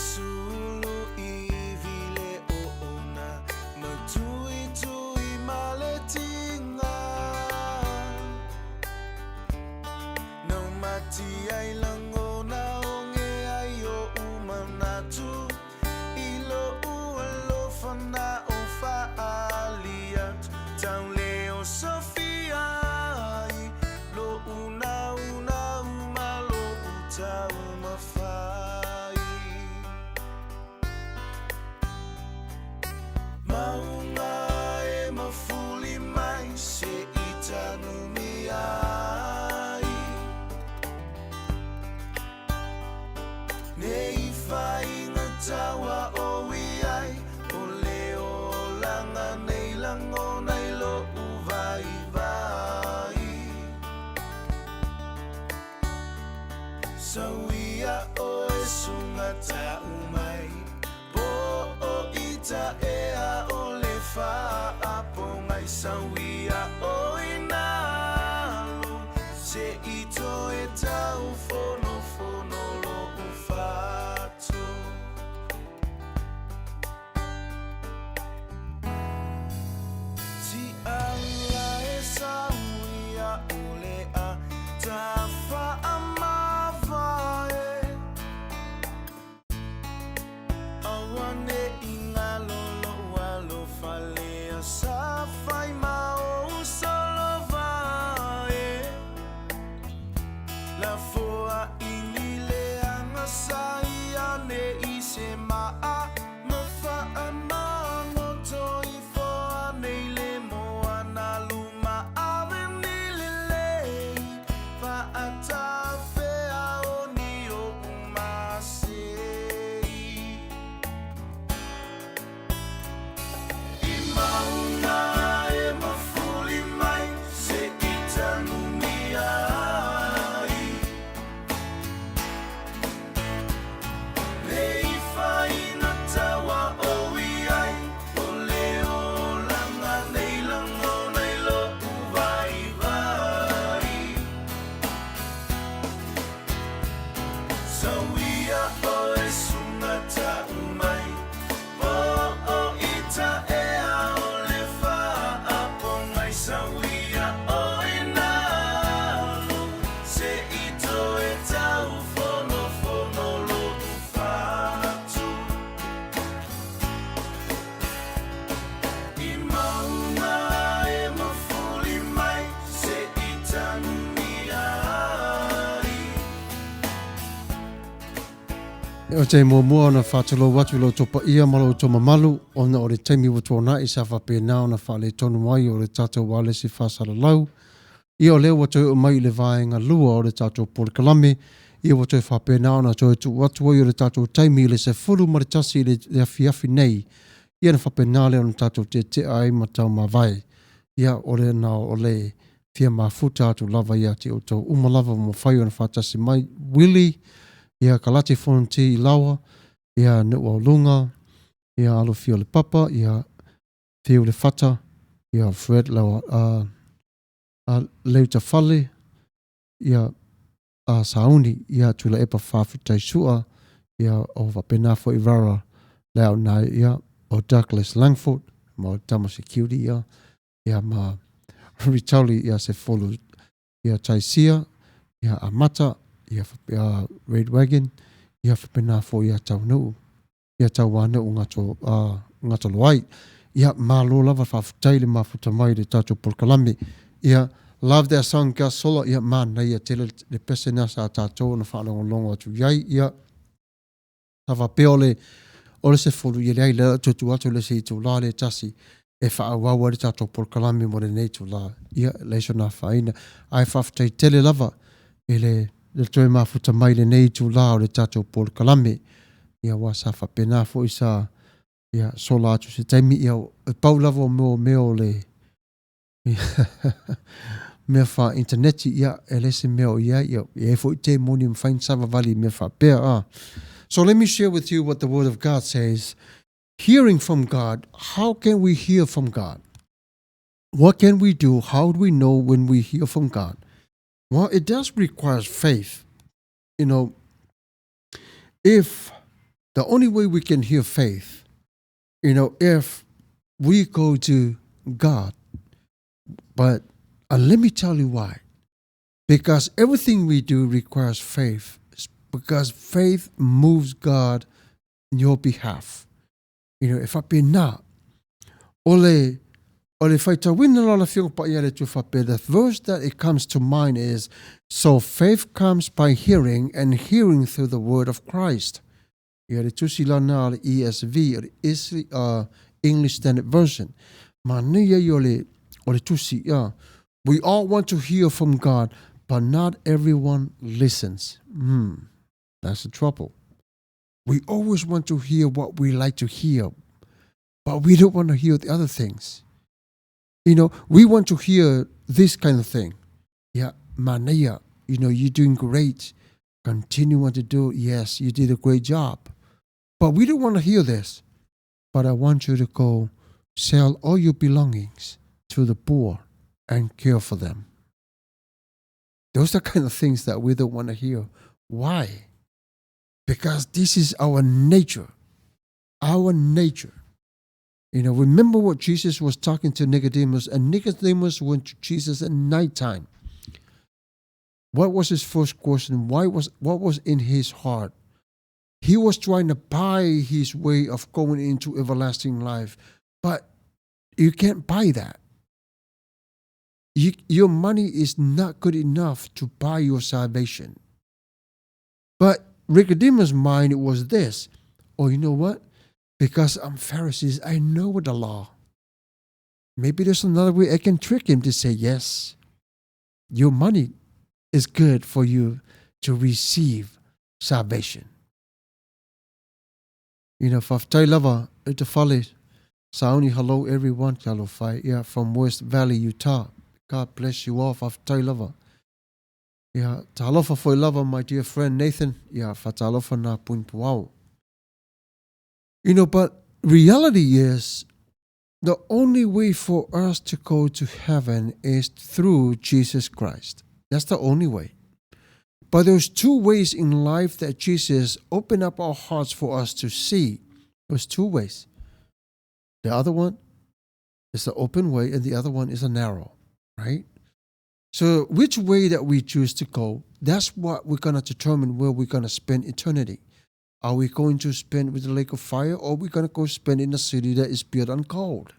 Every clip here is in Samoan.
sulu ivi le oona Matuitui ma le tiga Nau mati ai lagona oge ai oʻu manatu I loʻu alofa na o faaali atu Tau le osofia ai loʻu naunau ma loʻu taumafai. Mauga e mafuli mai se i tanumia ai. Ne i whainga taua o i ai, O le olaga nei lagona i loʻu vaivai. Sauia oe suga tau mai, Po o ita ea o le faapogai Sauia oe nalu, Se i toe tau fonofono loʻu fatu. Tiaula e sauia ʻole a tafaamavae. Auaneʻi ngalo loʻu alofa lea sa fai ma ou solovae. Lafoa ini leaga sa ia ne i se maa ma faamagoto ifo anei le moana luma ave ni lelei faatafea o ni oʻu masei. I maunga e mafuli mai se i tanumia ai. Le i whaina taua o i ai, O le olaga nei lagona i loʻu vaivai. Sauia oe suga tau mai, Po o ita ea o le faapogai Sauia oe nalu, Se i toe tau fonofono loʻu fatu. I maunga e mafuli mai, Se i tanumia ai. Ou te muamua ona faatulou atu i lo outou paia ma lo outou mamalu, ona o le taimi ua tuanai sa faapena ona faaletonu ai o le tatou ualesi faasalalau. Ia o lea ua toe oo mai i le vaega lua o le tatou polokalame, ia ua toe faapena ona toe tuu atu ai o le tatou taimi i le 11 i le afiafi nei, ia ona faapena lea ona tatou tetea ai ma taumavae. Ia o le na o le fia mafuta atu lava ia te outou uma lava ua mafai ona faatasi mai, Willie, ia Kalati Fonoti i Laoa, ia Nuuauluga, ia Alofia o le Papa, ia Whiu Le Fata, ia Fred Laoa, a, a Leutafale, ia a Sauni, ia Tuilaepa Faafetai Sua, ia o faapena foi Rara Leaunai, ia o Douglas Langford, ma o Tama Security, ia, ia ma Ritauli, ia Sefolu, ia Taisia, ia Amata, ia, ia Red Wagon, ia faapena foi ia Taunuu, ia Tauanuu Gato, Gatoloai. Ia, malo lava faafetai le mafuta mai i le tatou polokalame. Ia, love that song Gus Sola, ia manaia tele le pese lena sa tatou ona faalogologo atu i ai. Ia, sa faapea o le, o le sefulu, ia leai, lea o le a toe tuu atu le isi itula lea e tasi e faaauau ai le tatou polokalame mo lenei itula. Ia, leai sona afaina. Ae faafetai tele lava i le, le toe mafuta mai i lenei itula o le tatou polokalame. Ia, aua sa faapena foi sa, ia, sola atu se taimi, ia, e pau lava o mea o mea o le, mea faa-initaneti, ia, e leai se mea o i ai, ia, e i ai foi temoni e mafai ona savavali i mea faapea, a. So let me share with you what the word of God says. Hearing from God, how can we hear from God? What can we do? How do we know when we hear from God? Well, it does require faith. You know, if The only way we can hear faith, you know, if we go to God. But let me tell you why. Because everything we do requires faith. Because faith moves God in your behalf. You know, e faapena. O le, o le faitauina la le Afioga Paia a le Atua faapea, the verse that it comes to mind is, So faith comes by hearing, and hearing through the word of Christ. Ia, le tusi lana a le ESV, o le Isli, English Standard Version. Manaia ia o le, o le tusi, ia. We all want to hear from God, but not everyone listens. That's the trouble. We always want to hear what we like to hear, but we don't want to hear the other things. You know, we want to hear this kind of thing. Yeah, manaia, you know, you're doing great. Continue on to do. Yes, you did a great job. But we don't want to hear this. But I want you to go sell all your belongings to the poor and care for them. Those are kind of things that we don't want to hear. Why? Because this is our nature. Our nature. You know, remember what Jesus was talking to Nicodemus, and Nicodemus went to Jesus at nighttime. What was his first question? Why was what was in his heart? He was trying to buy his way of going into everlasting life, but you can't buy that. You, your money is not good enough to buy your salvation. But Nicodemus' mind was this oh, you know what? Because I'm Pharisees, I know the law. Maybe there's another way I can trick him to say, yes, your money is good for you to receive salvation. You know, faafetai lava e te fale. Sauni, hello everyone, talofa e. Yeah, from West Valley, Utah. God bless you all, faafetai lava. Yeah, talofa foi lava, my dear friend Nathan. Yeah, faatalofa na puipuao. You know, but reality is the only way for us to go to heaven is through Jesus Christ. That's the only way. But there's two ways in life that Jesus opened up our hearts for us to see. There's two ways. The other one is the open way, and the other one is a narrow, right? So which way that we choose to go, that's what we're gonna determine where we're gonna spend eternity. Are we going to spend with the lake of fire or are we going to go spend in a city that is built on gold?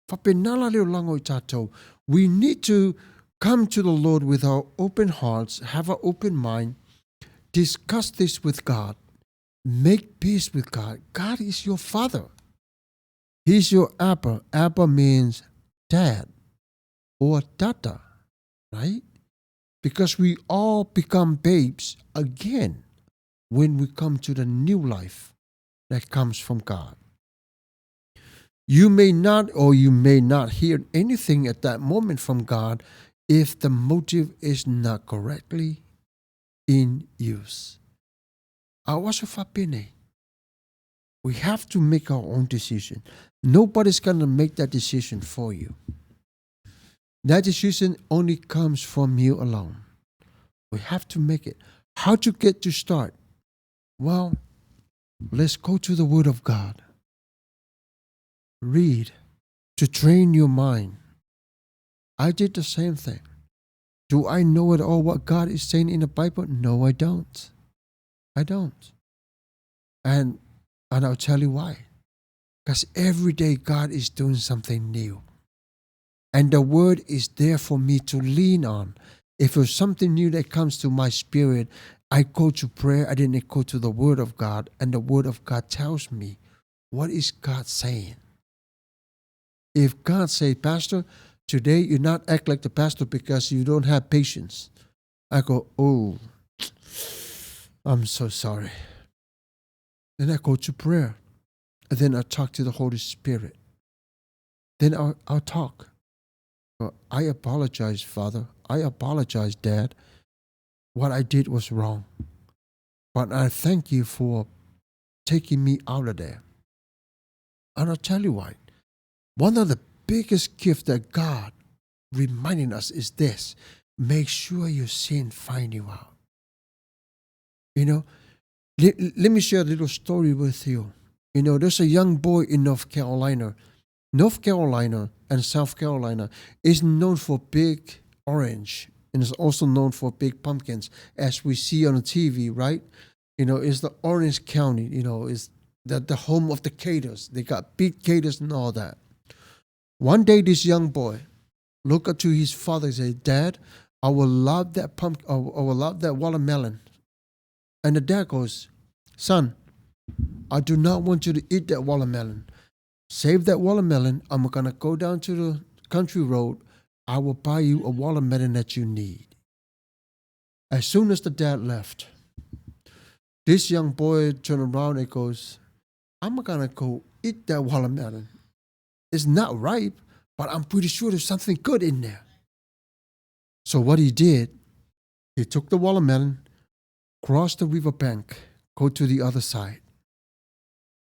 Faapena la le olaga o i tatou. We need to come to the Lord with our open hearts, have an open mind, discuss this with God, make peace with God. God is your Father. He's your Abba. Abba means dad or tata, right? Because we all become babes again when we come to the new life that comes from God. You may not or you may not hear anything at that moment from God if the motive is not correctly in use. A o aso faapenei, we have to make our own decision. Nobody's going to make that decision for you. That decision only comes from you alone. We have to make it. How to get to start? Well, let's go to the Word of God. Read to train your mind. I did the same thing. Do I know at all what God is saying in the Bible? No, I don't. I don't. And and I'll tell you why. Because every day God is doing something new. And the word is there for me to lean on. If there's something new that comes to my spirit, I go to prayer, I didn't go to the word of God, and the word of God tells me what is God saying. If God say, Pastor, today you not act like the pastor because you don't have patience. I go, oh, I'm so sorry. Then I go to prayer. And then I talk to the Holy Spirit. Then I'll, I'll talk. I apologize, Father. I apologize, Dad. What I did was wrong. But I thank you for taking me out of there. And I'll tell you why. One of the biggest gifts that God reminding us is this make sure your sin find you out. You know, Let, let me share a little story with you. You know, there's a young boy in North Carolina. North Carolina and South Carolina is known for big orange and is also known for big pumpkins, as we see on the TV, right? You know, it's the Orange County, you know, is the, the home of the caters. They got big caters and all that. One day, this young boy looked up to his father and said, Dad, I will love that pump, I will love that watermelon. And the dad goes, Son, I do not want you to eat that watermelon. Save that watermelon. I'm going to go down to the country road. I will buy you a watermelon that you need. As soon as the dad left, this young boy turned around and goes, I'm going to go eat that watermelon. It's not ripe, but I'm pretty sure there's something good in there. So what he did, he took the watermelon, crossed the river bank, go to the other side.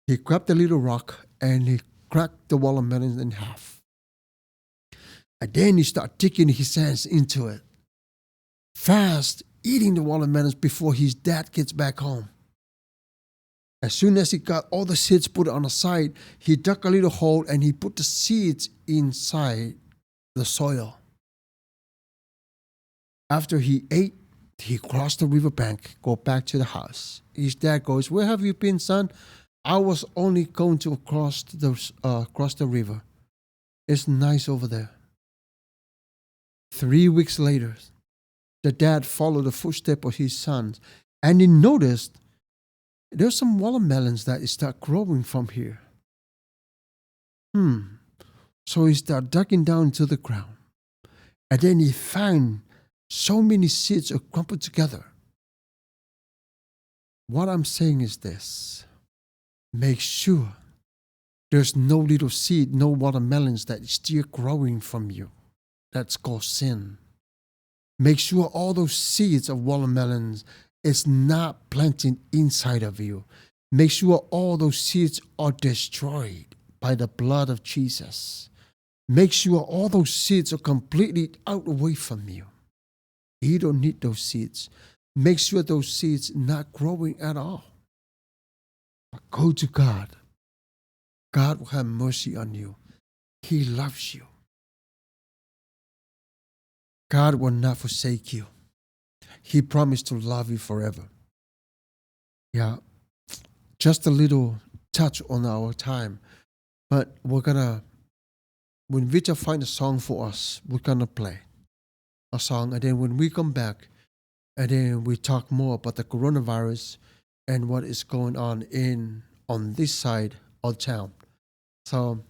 He grabbed a little rock and he cracked the watermelon in half. And then he started digging his hands into it, fast eating the watermelons before his dad gets back home. As soon as he got all the seeds put on the side, he dug a little hole and he put the seeds inside the soil. After he ate, he crossed the riverbank, go back to the house. His dad goes, "Where have you been, son?" I was only going to cross the cross the river. It's nice over there. 3 weeks later, the dad followed the footsteps of his sons, and he noticed there's some watermelons that start growing from here. So he started digging down to the ground. And then he found so many seeds are crumpled together. What I'm saying is this. Make sure there's no little seed, no watermelons that is still growing from you. That's called sin. Make sure all those seeds of watermelons is not planted inside of you. Make sure all those seeds are destroyed by the blood of Jesus. Make sure all those seeds are completely out away from you. You don't need those seeds. Make sure those seeds not growing at all. But go to God. God will have mercy on you. He loves you. God will not forsake you. He promised to love you forever. Yeah, just a little touch on our time. But we're gonna, when Victor finds a song for us, we're gonna play a song. And then when we come back, and then we talk more about the coronavirus and what is going on in on this side of town. So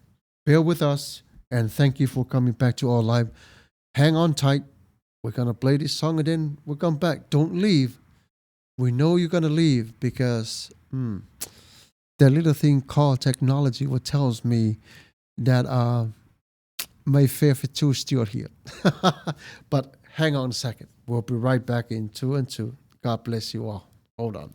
bear with us, and thank you for coming back to our live. Hang on tight. We're gonna play this song and then we'll come back. Don't leave. We know you're gonna leave because that little thing called technology what tells me that my favorite two is still here. But hang on a second. We'll be right back in 2 and 2. God bless you all. Hold on.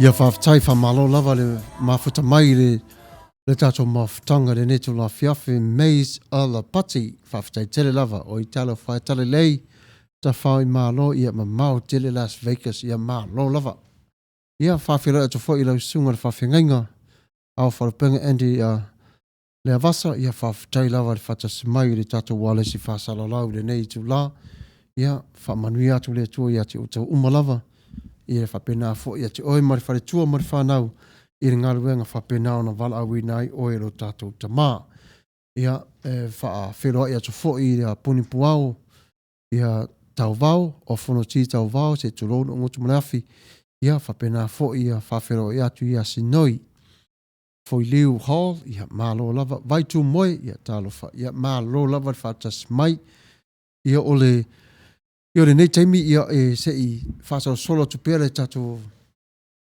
Ia faafetai, faamalo lava le mafuta mai i le le tatou mafutaga i lenei itula afiafi. Mays Alapati, faafetai tele lava. Oi talofa e talalelei, tafao i Malo, ia mamao tele Las Vegas, ia malo lava. Ia faafeiloai atu foi i lau susuga i le faafeagaiga Ao Faalupega Andy uh, Leavasa, ia faafetai lava le faatasi mai i le tatou ualesi faasalalau i lenei itula. Ia faamanuia atu le Atua ia te outou uma lava. Ia faapena foi ia te oe ma le faletua ma le fanau i le galuega faapena ona valaauina ai oe e lo tatou Tama. Ia e faafeiloai atu foi ia Puni Puao, ia Tauvao, o Fonoti Tauvao, se i tulou lou goto ma le afi. Ia faapena foi ia faafeiloai atu ia Sinoi. Foiliu Hall, ia malo lava. Vai tu moe, ia talofa. Ia malo lava le faatasi mai. Ia o le ia o lenei taimi ia e se i faasolosolo atu pea le tatou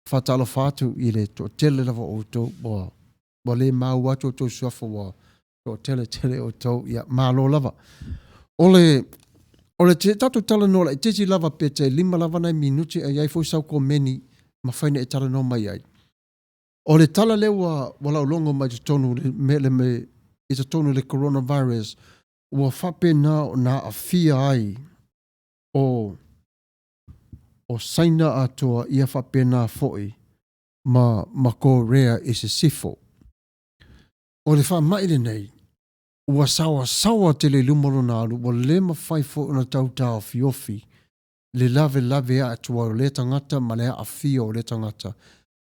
faatalofa atu i le toatele lava o outou ua ua le maua atu outou suafa ua toatele tele outou ia malo lava. O le o le tatou talanoa laitiiti lava pe tai 5 lava nai minute ae i ai foi sau komeni mafai ona e talanoa mai ai. O le tala lea ua, ua laulogo mai totonu le me, le me, i totonu le coronavirus, ua faapena ona aafia ai o, o Saina atoa ia faapena foi ma, ma Korea i sisifo. O le faamai lenei, ua saoasaoa tele i luma lona alu, ua le mafai foi ona tau taofiofi le lavelave atu ai o lea tagata ma le aafia o lea tagata,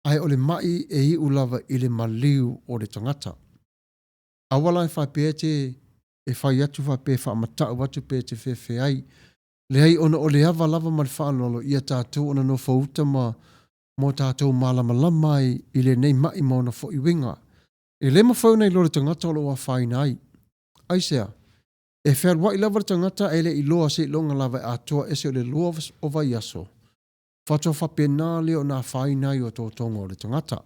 ae o le maʻi e iu lava i le maliu o le tagata. Aua la e faapea e te e fai atu faapea e faamatau atu pe e te fefe ai. Leai, ona o le ava lava ma le faaaloalo ia tatou ona nofouta ma mo tatou malamalama ai i lenei maʻi ma ona foi uiga. E le mafai ona iloa le tagata o lo o afaina ai. Aisea? E fealuai lava le tagata ae le iloa seiloga lava e atoa ese o le lua o vaiaso, faatoa faapena lea ona afaina ai otootoga o le tagata.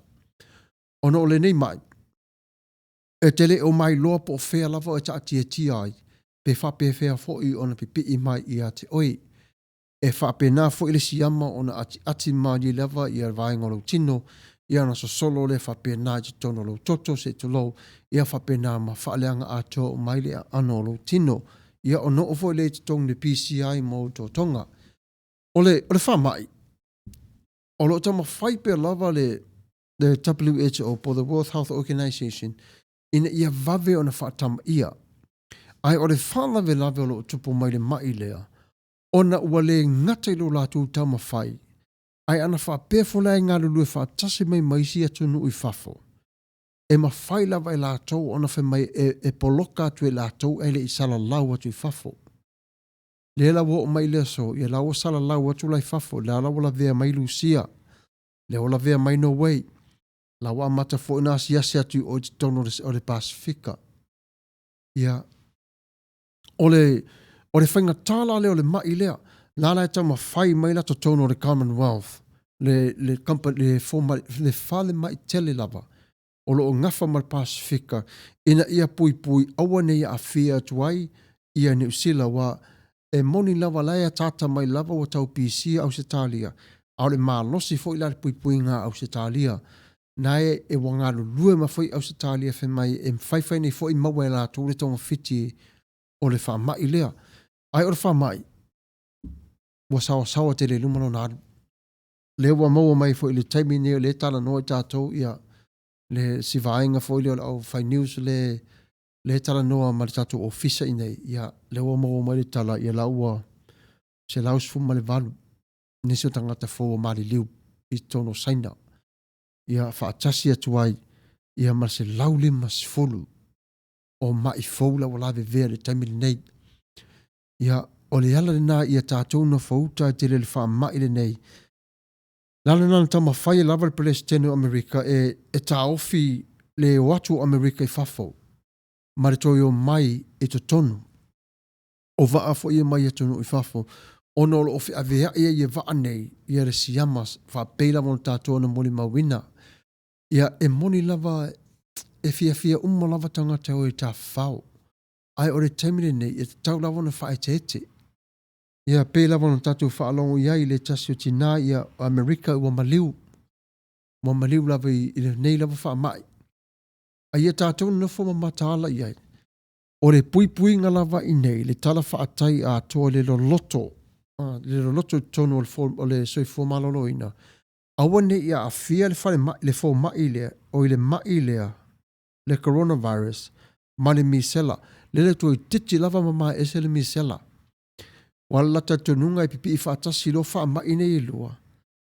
Ona o lenei maʻi, e te le o mailoa po o fea lava e taatiatia ai, pe faapefea foi ona pipii mai ia te oe. E faapena foi le siama ona atiati malie lava ia vaega o lou tino, ia ona sosolo lea faapena i totonu o lou toto, se i tulou, ia faapena ma faaleaga atoa uma ai le aano o lou tino. Ia ona oo foi lea i totonu i le PCI ma ou totoga. O le, o le faamai, o lo o taumafai pea lava le, le WHO po o the World Health Organization ina ia vave ona faatamaia. Ae o le faalavelave o lo o tupu mai le mai lea, ona ua le gata i lo latou taumafai, ae ana faapea foi la e galulue faatasi mai ma isi atunuu i fafo, e mafai lava e latou ona fai mai e, e poloka atu e latou ae le i salalau atu i fafo. Lea la ua oo mai le aso, ia la ua salalau atu la i fafo, lea la ua lavea mai Lusia, lea ua lavea mai Norway, la ua amata foi ona asiasi atu i o i totonu o le, o le Pasefika. Ia, o le, O le faigata la lea o le ma'i lea, la la e taumafai mai la totonu o le Commonwealth, le, le, le, le, le falemai tele lava o lo o gafa ma le Pasefika ina ia puipui aua ne i aafia atu ai ia Niu Sila aua e moni lava la e ataata mai lava ua tau pisia Ausetalia a o le malosi foi la le puipuiga a Ausetalia na e, e ua galulue ma foi Ausetalia fai mai e faifai nei foi maua e latou le togafiti o le faamai lea. Ae o le faamai, ua saoasaoa tele i luma lona alu. Lea ua maua mai foi i le taimi nei o lea e talanoa i tatou ia le si vaega foi lea o le au fai news le le talanoa ma le tatou ofisa i nei, ia lea ua maua mai le tala ia la ua 118 nisi o tagata fou ua maliliu i totonu o Saina. Ia faatasi atu ai ia ma le 150 o ma'i fou la ua lavevea i le taimi lenei. Ia, o le ala lena ia tatou nofouta e tele le faamai lenei. Lala na taumafai lava le Peresetene o Amerika e, e taofi le o atu o Amerika i fafo ma le toe o mai i totonu o vaa foi e mai atunuu i fafo ona o lo o feaveai ai e vaa nei ia le siama faapei lava ona tatou na molimauina. Ia, e moni lava e fiafia uma lava tagata e o e tafafao. Ae o le taimi lenei, e tatau lava ona faaeteete. Ia, pei lava ona tatou faalogo i ai i le tasi o tinā, ia, o Amerika ua maliu, ua maliu lava i, i lenei lava faamai. A ia tatou nonofo ma mataala i ai, o le puipuiga lava i nei, le tala faatai atoa le loloto, le loloto i totonu o le, o le soifua maloloina, aua ne i aafia le falemai, le fomai lea, oi le ma'i lea, le coronavirus ma le misela. Lele toeitiiti lava mamae ese le misela. Ua le la talitonuga e pipii faatasi loa faamai nei e lua,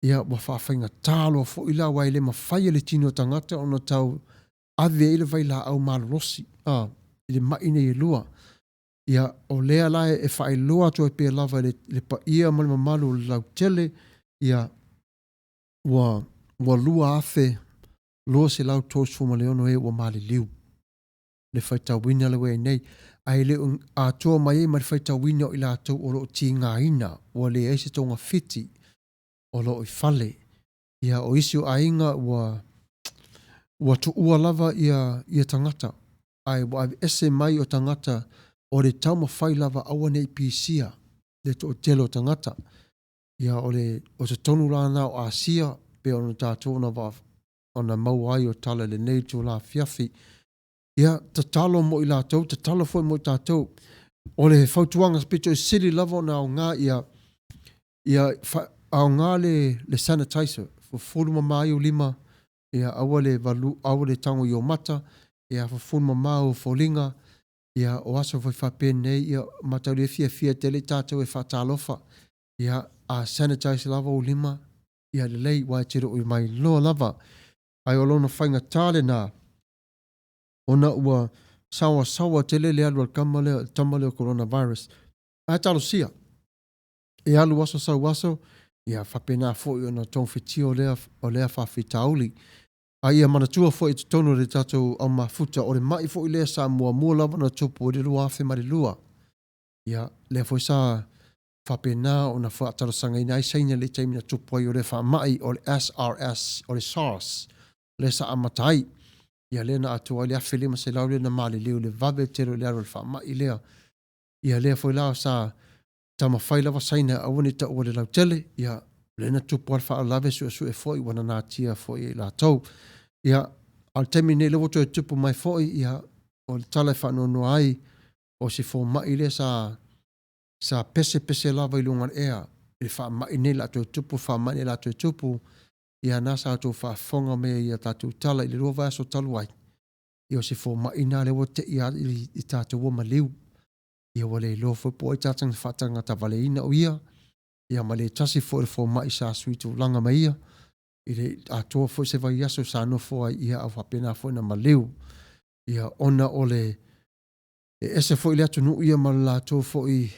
ia ua faafaigatā loa foi la aua e le mafai e le tino o tagata ona tau ave ai le vailaau malolosi a, i le ma'i nei e lua. Ia, o lea la e faailoa atu ai pea lava i le, le paia ma le mamalu o le lautele, ia, ua, ua 2,236 e ua maliliu le faitauina lea ua i ai nei, ae le o atoa mai ai ma le faitauina o i latou o lo o tigaina, ua leai se togafiti o lo o i fale. Ia, o isi o aiga ua, ua tuua lava ia, ia tagata, ae ua aveese mai o tagata o le taumafai lava aua ne i pisia le toatele o tagata. Ia, o le, o totonu la na o Asia, pei ona tatou ona, ona maua ai o tala i lenei itula afiafi. Ia, tatalo mo i latou, tatalo foi mo i tatou. O le fautuaga pito i sili lava ona aoga ia, ia fa, aoga le, le sanitizer, fufulu mama ai ou lima, ia aua le valu, aua le tago i ou mata, ia fufulu mama ou foliga, ia o aso foi faapenei, ia mataulia fiafia tele i tatou e faatalofa, ia a sanitize lava ou lima, ia lelei, aua e te le o mailoa lava. Ae o lona faigata lena, ona ua saoasaoa tele le alu a le kama lea, le tama lea o coronavirus. Ae talosia, e alu aso sau aso, ia faapena foi ona togafitio o lea, o lea faafitauli. A ia manatua foi i totonu o le tatou au mafuta, o le mai foi lea sa muamua lava ona tupu i le 2002. Ia, lea foi sa faapena ona faatalosagaina ai Saina i le taimi na tupu ai o lea faamai, o le SRS, o le SARS, lea sa amata ai. Ia lea na atoa ai le 1500 lea na maliliu i le vave tele o le alu o le faamai lea. Ia lea foi la sa taumafai lava Saina aua ne i taua le lautele, ia lea na tupu lava le faalavelave suesue foi ua nanatia foi e i latou. Ia, a o le taimi lenei lea ua toe tupu mai foi, ia o le tala e faanoanoa ai, o se fomai lea sa sa pesepese lava i luga o le ea i le faamai nei la toe tupu, faamai nei la toe tupu, ia na sa outou faafofoga mai ai ia tatou tala i le lua vaiaso talu ai, ia o se fomai na lea ua tei lava i tatou ua maliu. Ia ua le iloa foi po o ai tagata na faatagatavaleina o ia, ia ma le tasi foi o le fomai sa sui tulaga ma ia, i le atoa foi se vaiaso sa nofo ai, ia a faapena foi ona maliu. Ia ona o le e ese foi le atunuu ia ma le latou foi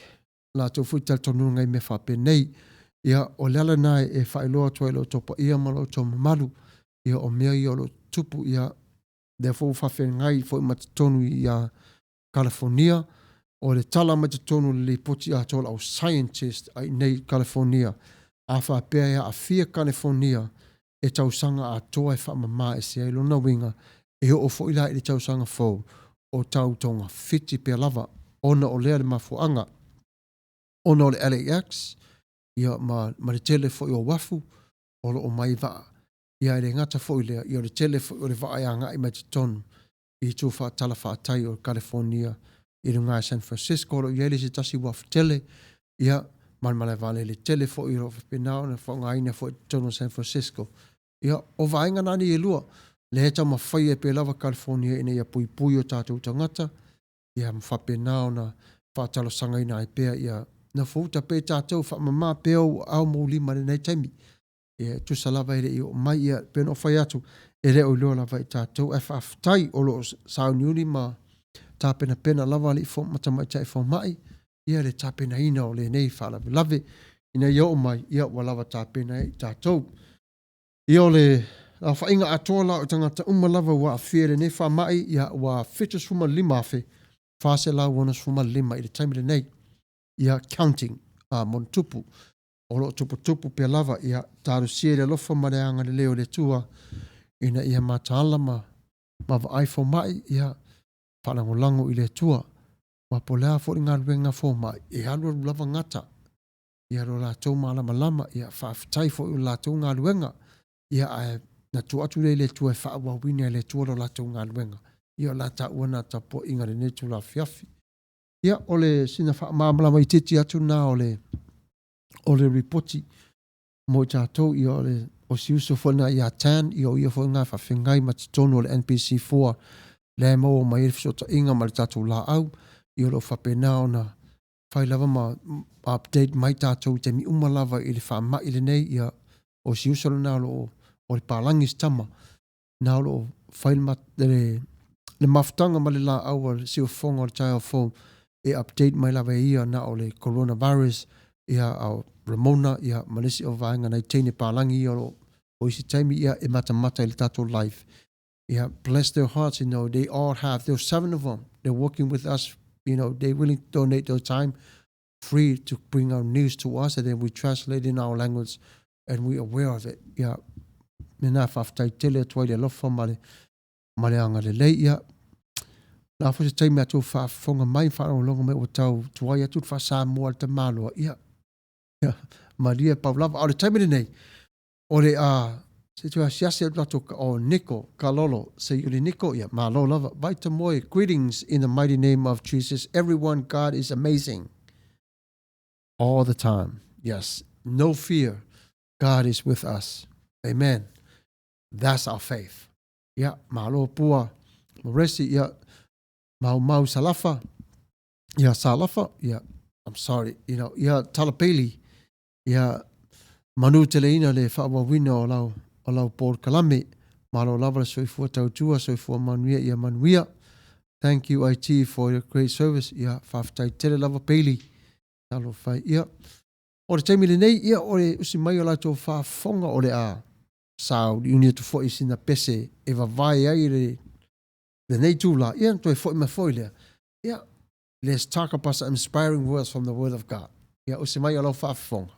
latou foi talitonuga i mea faapenei. Ia, o le ala lena e faailoa atu ai i lo outou paia ma lo outou mamalu, ia o mea ia o lo o tutupu, ia, lea foi ua faafeagai foi ma totonu ia Kalafonia. O le tala mai totonu o le lipoti atoa o le au scientist a i nei i Kalifornia, a faapea e aafia Kalifornia e tausaga atoa e faamama ese ai lona uiga e oo foi la i le tausaga fou o tau togafiti pea lava ona o lea le mafuaaga ona o le LAX ia ma, ma le tele foi o uafu o lo o mai vaa. Ia e le gata foi i lea, ia o le tele foi o le vaa e agai mai totonu i itu faatalafaatai o California i luga i San Francisco o lo o i ai le isi tasi uafu tele, ia ma le malae vaalele tele foi o lo o faapena ona faaaogaina foi i totonu o San Francisco. Ia, o vaega na nei e lua, lea e taumafai ai pea lava California ina ia puipui o tatou tagata, ia ma faapena ona faatalosagaina ai pea ia nofouta pea i tatou, faamama pea ou aao ma ou lima i lenei taimi. Ia, e tusa lava e le i oo mai, ia, e pei ona ou fai atu, e le o iloa lava e tatou, ae faafetai o lo o sauniuni ma tapenapena lava alii ma tamaitai fomai, ia le tapenaina o lenei faalavelave, ina ia oo mai, ia ua lava tapena ai tatou. Ia o le aofaiga atoa la o tagata uma lava ua aafia i lenei faamai, ia ua 75,465 i le taimi lenei. Ia counting, a monotupu. O lo o tuputupu pea lava, ia talosia i le alofa ma le agalelei o le Atua ina ia mataala ma ma vaai fomai, ia faalagolago i le Atua. Ma po o le a foi le galuega a fomai, e alualu lava gata ia lo latou malamalama, ia faafetai foi i le latou galuega, ia ae na tuu atu lea i le Atua e faaauauina e le Atua lo latou galuega. Ia o le a taua lena tapuaiga i lenei itula afiafi. Ia, o le sina faamalamalama itiiti atu lena o le o le ripoti mo i tatou, ia o le o si uso foi lena ia Tan, ia o ia foi lena e faafeagai ma totonu o le NPC4 lea e maua mai ai le fesootaiga ma le tatou laau, ia o lo o faapena ona fai lava ma update mai tatou i taimi uma lava i le faamai lenei, ia o si uso lena o lo o o le palagi si tama na o lo o fai le, le mafutaga ma le laau a le siufofoga o le taeao fou e update mai lava e ia na o le coronavirus ia a Ramona ia ma le isi o vaega nai teine palagi ia o lo o isi taimi ia e matamata i le tatou live. Yeah, bless their hearts, you know, they all have, there's seven of them. They're working with us, you know, they willing to donate their time free to bring our news to us and then we translate in our language and we aware of it. Yeah. Mena whawhtai tele atu ai le alofa ma le, ma le agalelei. Ia, la foi se taimi atu whaafonga mai, whaalongolongo mai ua tau tuai atu le whaasamoa le tamaloa. Ia, ia, malia pau lava. A o le taimi lenei, o le a, se tu asiasi atu latou ka, o Nico Kalolo, se i uli Nico, ia, malo lava. Vaita moe, greetings in the mighty name of Jesus. Everyone, God is amazing. All the time. Yes. No fear. God is with us. Amen. That's our faith. Ia, malo pua. Moresi, ia, mau mau salafa. Ia, salafa. Ia, I'm sorry. You know, ia, talapeli. Ia, manu teleina le faaauauina o lau, o lau polokalame. Malo lava le soifua tautua, soifua manuia ia manuia. Thank you IT for your great service. Ia, faafetai tele lava Bailey. Talofa e. Ia, o le taimi lenei, ia, o le usi mai o latou faafofoga o le a sauniuni atu foi i sina pese e vavae ai le, lenei itula. Ia, na toe foi mai foi lea. Ia, let's talk about some inspiring words from the Word of God. Ia, usi mai o lau faafofoga.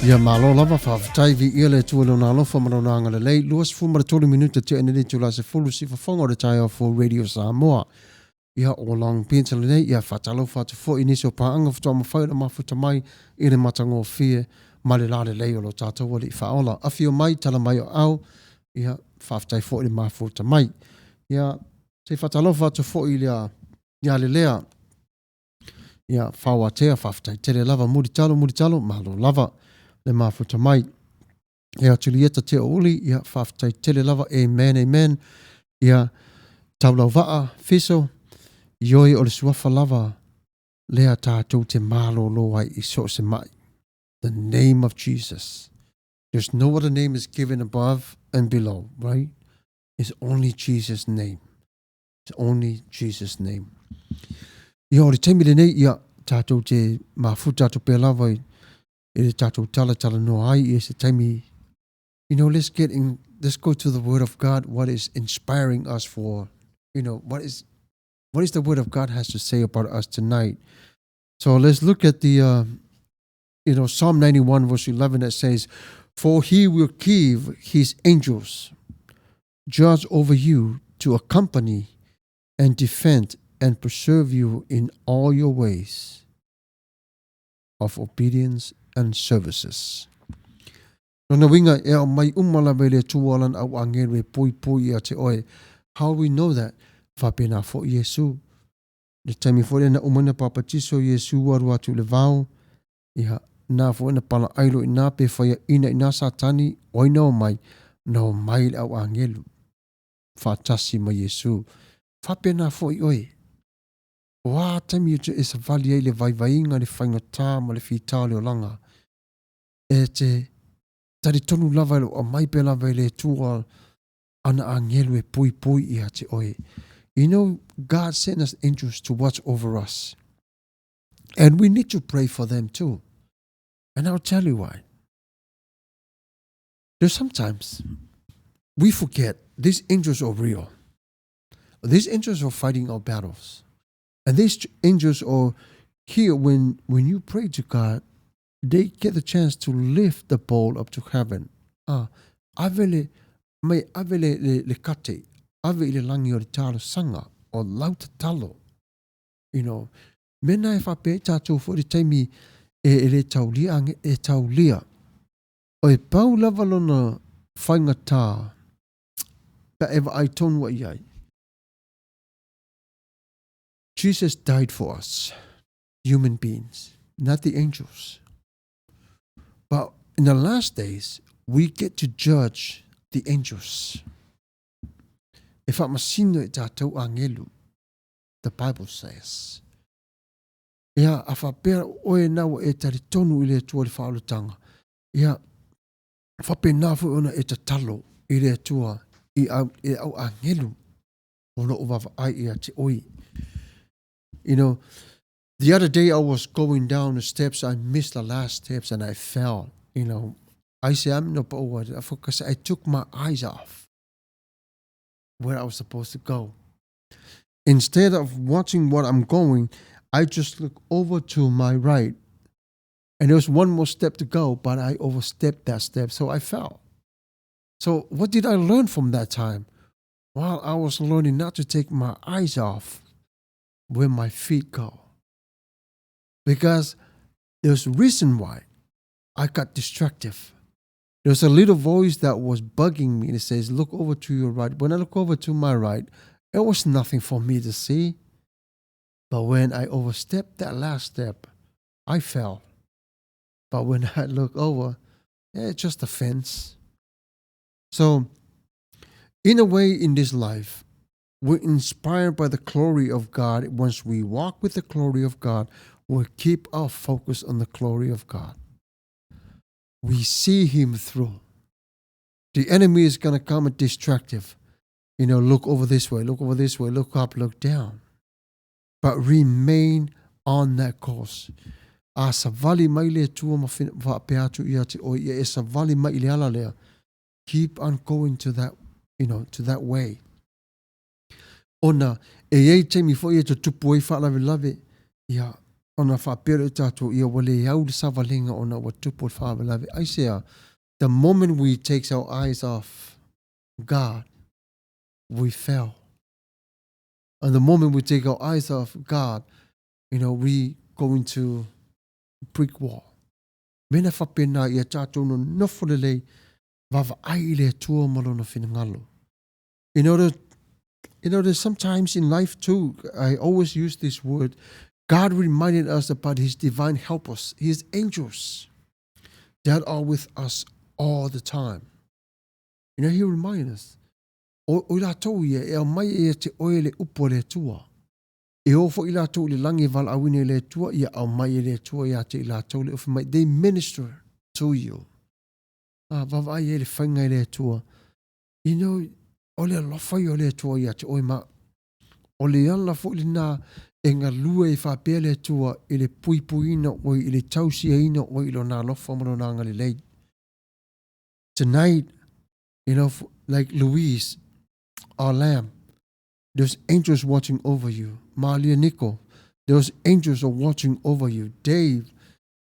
Ia malo lava, faafetai, viia le Atua i Lona alofa ma Lona agalelei. 23 minute tea nei le itula 10, siufofoga o le taeao fou Radio Samoa. Ia, o Long Beach lenei, ia faatalofa atu foi i nisi o paaga faatoa mafai ona mafuta mai i le matagofie ma le lalelei o lo tatou Alii Faaola. Afio mai, tala mai o aao, ia faafetai foi le mafuta mai. Ia, se i faatalofa atu foi i le ia Lelea, ia Fauatea, faafetai tele lava, mulitalo, mulitalo, malo lava le mafuta mai. Ia Julieta Teouli, ia faafetai tele lava, amen, amen. Ia Taulauvaa, Fiso, ioe o le suafa lava lea tatou te malolo ai i so o se mai. The name of Jesus. There's no other name is given above and below, right? It's only Jesus' name. It's only Jesus' name. Ia, o le taimi lenei, ia, tātou te mafuta atu pea lava i, i le tātou talatalanoa ai i se taimi. You know, let's get in, let's go to the Word of God, what is inspiring us for, you know, what is, what is the Word of God has to say about us tonight. So let's look at the, you know, Psalm 91 verse 11 that says, For he will give his angels judge over you to accompany and defend and preserve you in all your ways of obedience and services. Lona uiga, e aumai uma lava e le Atua lana au agelu e poipoi ia te oe. How we know that? Faapena foi Iesu. Le taimi foi lea na uma ai ona papatiso Iesu ua alu atu i le vao, ia, na foi na palaai loa i ina pe faiaina i ina Satani, o ai na omai? Na omai le au agelu faatasi ma Iesu. Faapena foi oe. O a taimi e savali ai le vaivaiga, le faigata ma le fita o le olaga, e te talitonu lava e lo o aumai pea lava e le Atua ana agelu e poipoi ia te oe. You know, God sent us angels to watch over us. And we need to pray for them too. And I'll tell you why. There's sometimes we forget these angels are real. These angels are fighting our battles. And these angels are here when, when you pray to God, they get the chance to lift the bowl up to heaven. Ah, ave le, mai ave le, le, le kate, ave i le langi o le talosaga, o lau tatalo. You know, mena e faapea ai tātou foi le taimi e, e le taulia, e taulia. O e pau lava lona faigata pe a e vaai tonu ai ai. Jesus died for us, human beings, not the angels. But in the last days, we get to judge the angels. E whaamasino e tātou angelu, the Bible says. Ia, a whapea oe na ua e talitonu i le Atua le whaolotanga. Ia, whapena foi ona e tatalo i le Atua i au, i au angelu o loo vaavaai ia te oe. You know, the other day I was going down the steps, I missed the last steps and I fell. You know, I say I'm no because I took my eyes off where I was supposed to go. Instead of watching what I'm going, I just look over to my right. And there was one more step to go, but I overstepped that step, so I fell. So what did I learn from that time? Well, I was learning not to take my eyes off where my feet go. Because there's a reason why I got distracted. There's a little voice that was bugging me and it says, look over to your right. When I look over to my right, it was nothing for me to see. But when I overstepped that last step, I fell. But when I look over, it's just a fence. So, in a way, in this life, we're inspired by the glory of God. Once we walk with the glory of God, we'll keep our focus on the glory of God. We see Him through. The enemy is going to come and distractive. You know, look over this way, look over this way, look up, look down. But remain on that course. A savali mai le Atua ma faapea atu ia te oe, ia e savali mai i le ala lea. Keep on going to that, you know, to that way. Ona e i ai taimi foi e tutupu ai faalavelave, ia, Ona faapea lea o tatou, ia ua le au le savaliga ona ua tupu le faalavelave. Aisea? The moment we takes our eyes off God, we fail. And the moment we take our eyes off God, you know, we go into brick wall. Mena faapena ia tatou nonofo lelei, vaavaai i le Atua ma lona finagalo. In order, you know, there's sometimes in life too, I always use this word, God reminded us about his divine helpers, his angels that are with us all the time. You know, he reminded us. O, o i latou ia, e aumai ia te oe le upu a le Atua. E o foi i latou i le lagi e valaauina i le Atua, ia aumai e le Atua ia te i latou le ofi mai. They minister to you. A, vaavaai ai le faiga e le Atua. You know, o le alofa ia o le Atua ia te oe ma o le ala foi lena e galue e faapea le Atua i le puipuiina o oe, i le tausiaina o oe i lona alofa ma lona agalelei. Tonight, you know, like Louise, our lamb, there's angels watching over you. Malia Nico, those angels are watching over you. Dave,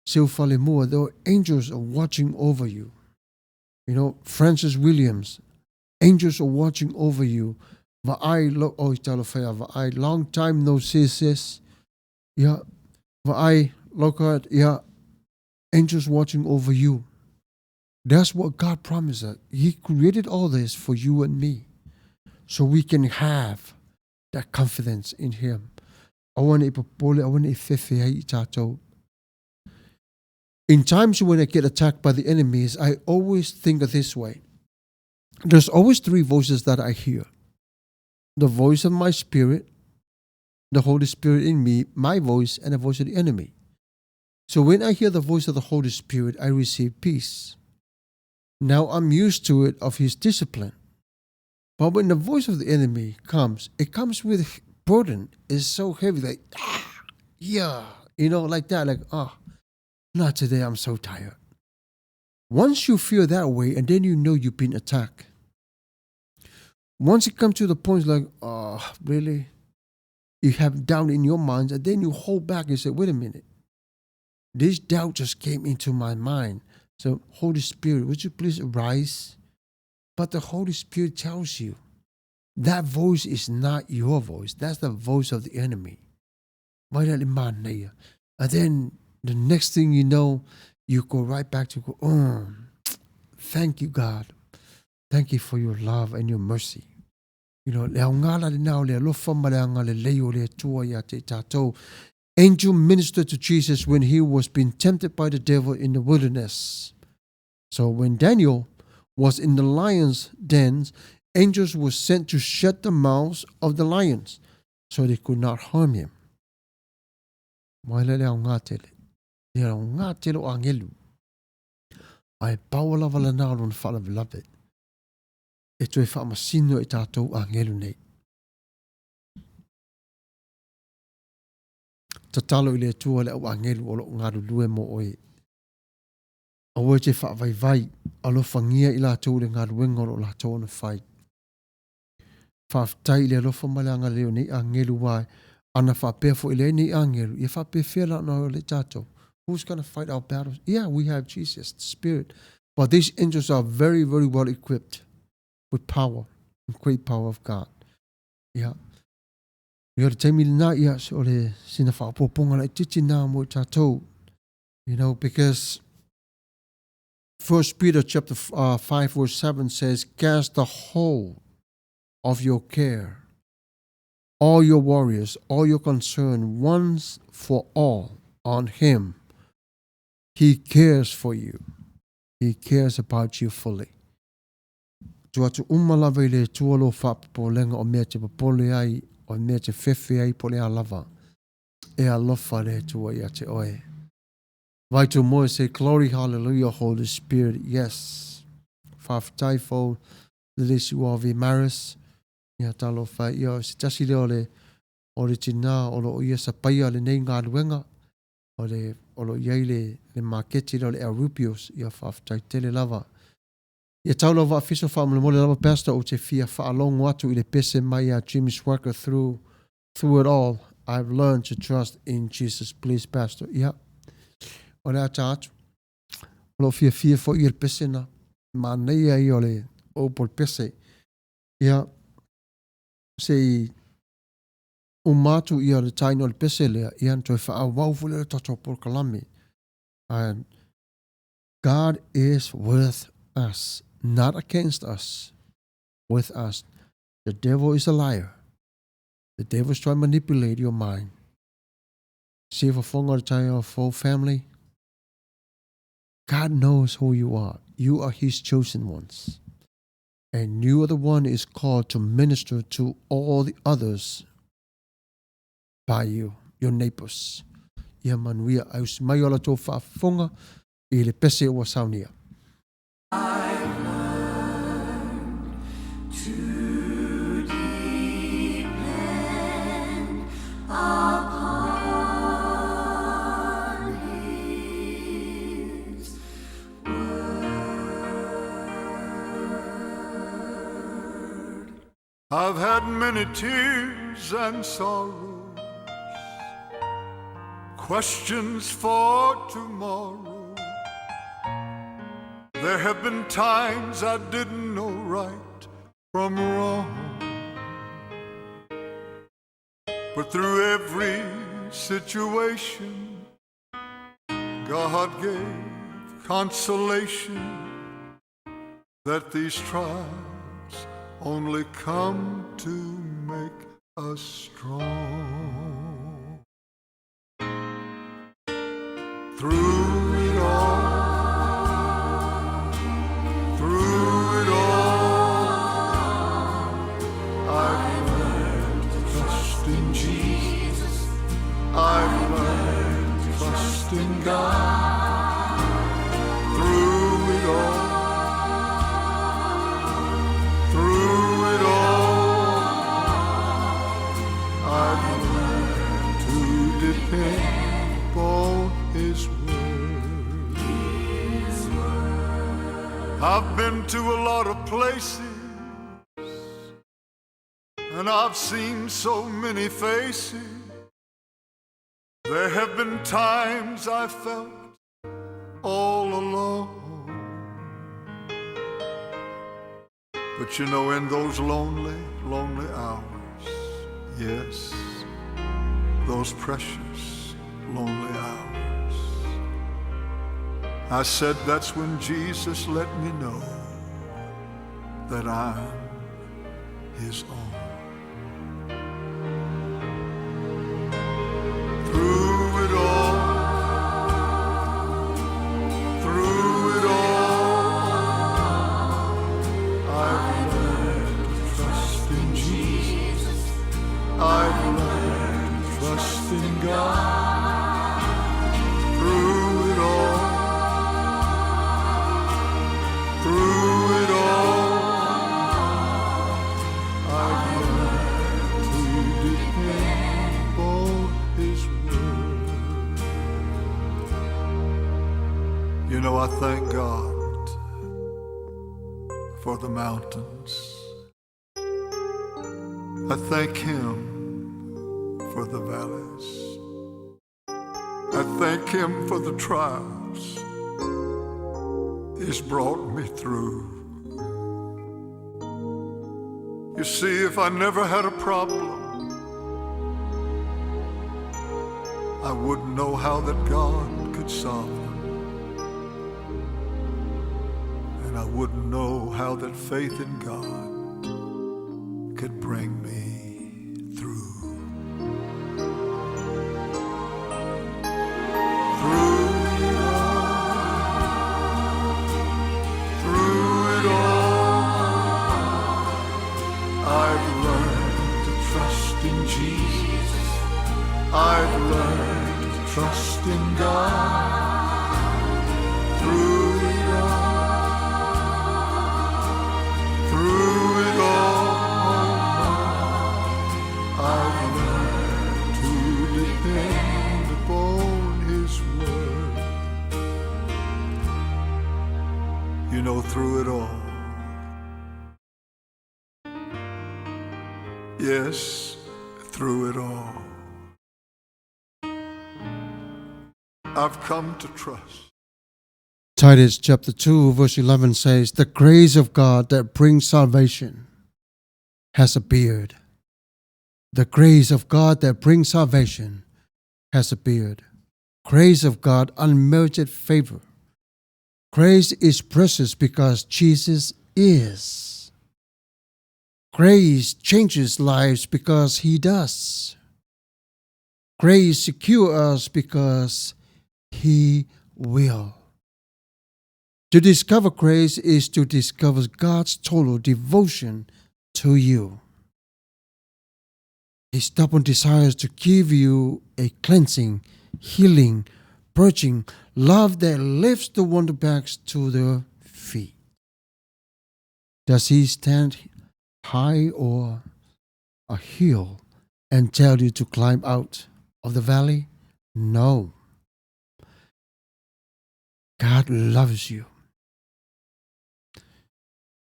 Seufalemua, the angels are watching over you. You know, Francis Williams, angels are watching over you. Vaai, lo, oh, talofa ia, vaai, long time no see, sis. Yeah, vaai, Lockhart, yeah, angels watching over you. That's what God promised us. He created all this for you and me so we can have that confidence in Him. Aua ne i popole, aua ne i fefe ai i tatou. In times when I get attacked by the enemies, I always think of this way. There's always three voices that I hear. The voice of my spirit, the Holy Spirit in me, my voice, and the voice of the enemy. So when I hear the voice of the Holy Spirit, I receive peace. Now I'm used to it of his discipline. But when the voice of the enemy comes, it comes with burden. It's so heavy, like, yeah, you know, like that, like, oh, not today, I'm so tired. Once you feel that way, and then you know you've been attacked. Once it comes to the point, like, oh, really? You have doubt in your mind, and then you hold back and say, wait a minute. This doubt just came into my mind. So, Holy Spirit, would you please arise? But the Holy Spirit tells you that voice is not your voice. That's the voice of the enemy. And then the next thing you know, you go right back to go, oh, thank you, God. Thank you for your love and your mercy. You know, le aoga la lena o le alofa ma le agalelei o le Atua ia te i tatou. Angel ministered to Jesus when he was being tempted by the devil in the wilderness. So when Daniel was in the lion's dens, angels were sent to shut the mouths of the lions so they could not harm him. Mai le le aoga tele. Le aoga tele o angelu. Ae pau lava lena o lona faalavelave. E toe faamasino i tatou agelu nei. Tatalo i le Atua le au agelu o loo galulue mo oe. Aua e te faavaivai, alofagia i latou i le galuega o loo latou ona fai. Faafetai i le alofa ma le agalelei o nei agelu aua ana faapea foi e leai nei agelu, ia faapefea la ona o le tatou. Who's gonna fight our battles? Yeah, we have Jesus, the Spirit. But these angels are very, very well equipped with power, and great power of God. Yeah. Ia o le taimi lena, ia, o le sina faaopoopoga laitiiti na mo i tatou. You know, because First Peter chapter 5 verse 7 says, cast the whole of your care, all your worries, all your concern, once for all on him. He cares for you. He cares about you fully. Tuu atu uma lava i le Atua lou faapopolega o mea e te popole ai, o mea e te fefe ai po o le a lava. E alofa le Atua ia te oe. Vai tu moe say glory hallelujah Holy Spirit yes. Faafetai fo le le si ua vi Maris. Ia talofa ia o se tasi lea o le o le tinā o loo ia sapaia lenei galuega o le o loo iai le le maketi lea o le El Rubios ia faafetai tele lava. Ia tau lau vaafiso faamolemole lava Pastor ou te fia faalogo atu i le pese mai a Jimmy Swaggart through through it all. I've learned to trust in Jesus. Please, Pastor. Ia, o le a ta atu. O loo fiafia foi ia le pese na. Manaia ia o le upu o le pese. Ia, se i uma atu ia le taina o le pese lea, ia na toe faaauau foi lea o le tatou polokalame. And God is with us, not against us, with us. The devil is a liar. The devil is trying to manipulate your mind. See for fofoga o le taeao fou family, God knows who you are. You are his chosen ones. And you are the one is called to minister to all the others by you, your neighbors. Ia manuia, ae usi mai o la tou faafofoga i le pese ua saunia. I've had many tears and sorrows, questions for tomorrow. There have been times I didn't know right from wrong. But through every situation, God gave consolation that these trials only come to make us strong. Through it all, through it all, I've learned to trust in Jesus. I've learned to trust in God. Through it all, through it all, I've learned to depend upon His word. I've been to a lot of places and I've seen so many faces. There have been times I felt all alone. But you know, in those lonely, lonely hours, yes, those precious lonely hours, I said that's when Jesus let me know that I'm His own. Through it all, through it all, I've learned to trust in Jesus. I've learned to trust in God. Through it all, through it all, I've learned to depend upon His word. You know, I thank God for the mountains. I thank Him for the valleys. I thank Him for the trials He's brought me through. You see, if I never had a problem, I wouldn't know how that God could solve them. And I wouldn't know how that faith in God could bring me through. Through it all, through it all, I've learned to trust in Jesus. I've learned to trust in God. Through it all, through it all, I've learned to depend upon His word. You know, through it all. Yes, through it all. I've come to trust. Titus chapter 2 verse 11 says, The grace of God that brings salvation has appeared. The grace of God that brings salvation has appeared. Grace of God, unmerited favor. Grace is precious because Jesus is. Grace changes lives because He does. Grace secures us because He will. To discover grace is to discover God's total devotion to you. His stubborn desires to give you a cleansing, healing, purging love that lifts the wonder bags to their feet. Does he stand high or a hill and tell you to climb out of the valley? No. God loves you.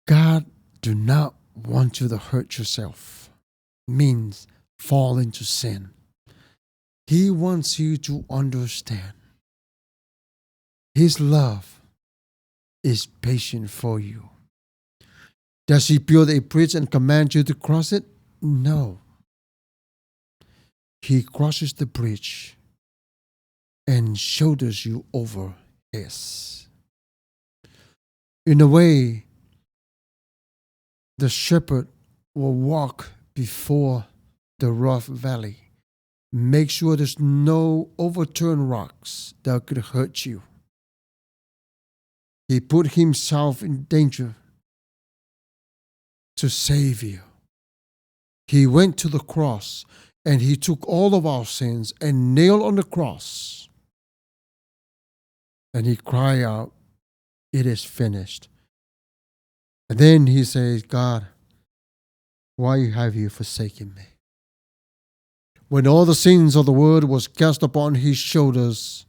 God do not want you to hurt yourself. Means fall into sin. He wants you to understand His love is patient for you. Does He build a bridge and command you to cross it? No. He crosses the bridge and shoulders you over his. In a way, the shepherd will walk before the rough valley. Make sure there's no overturned rocks that could hurt you. He put himself in danger to save you. He went to the cross and he took all of our sins and nailed on the cross. And he cried out, It is finished. And then he says, God, why have you forsaken me? When all the sins of the world was cast upon his shoulders,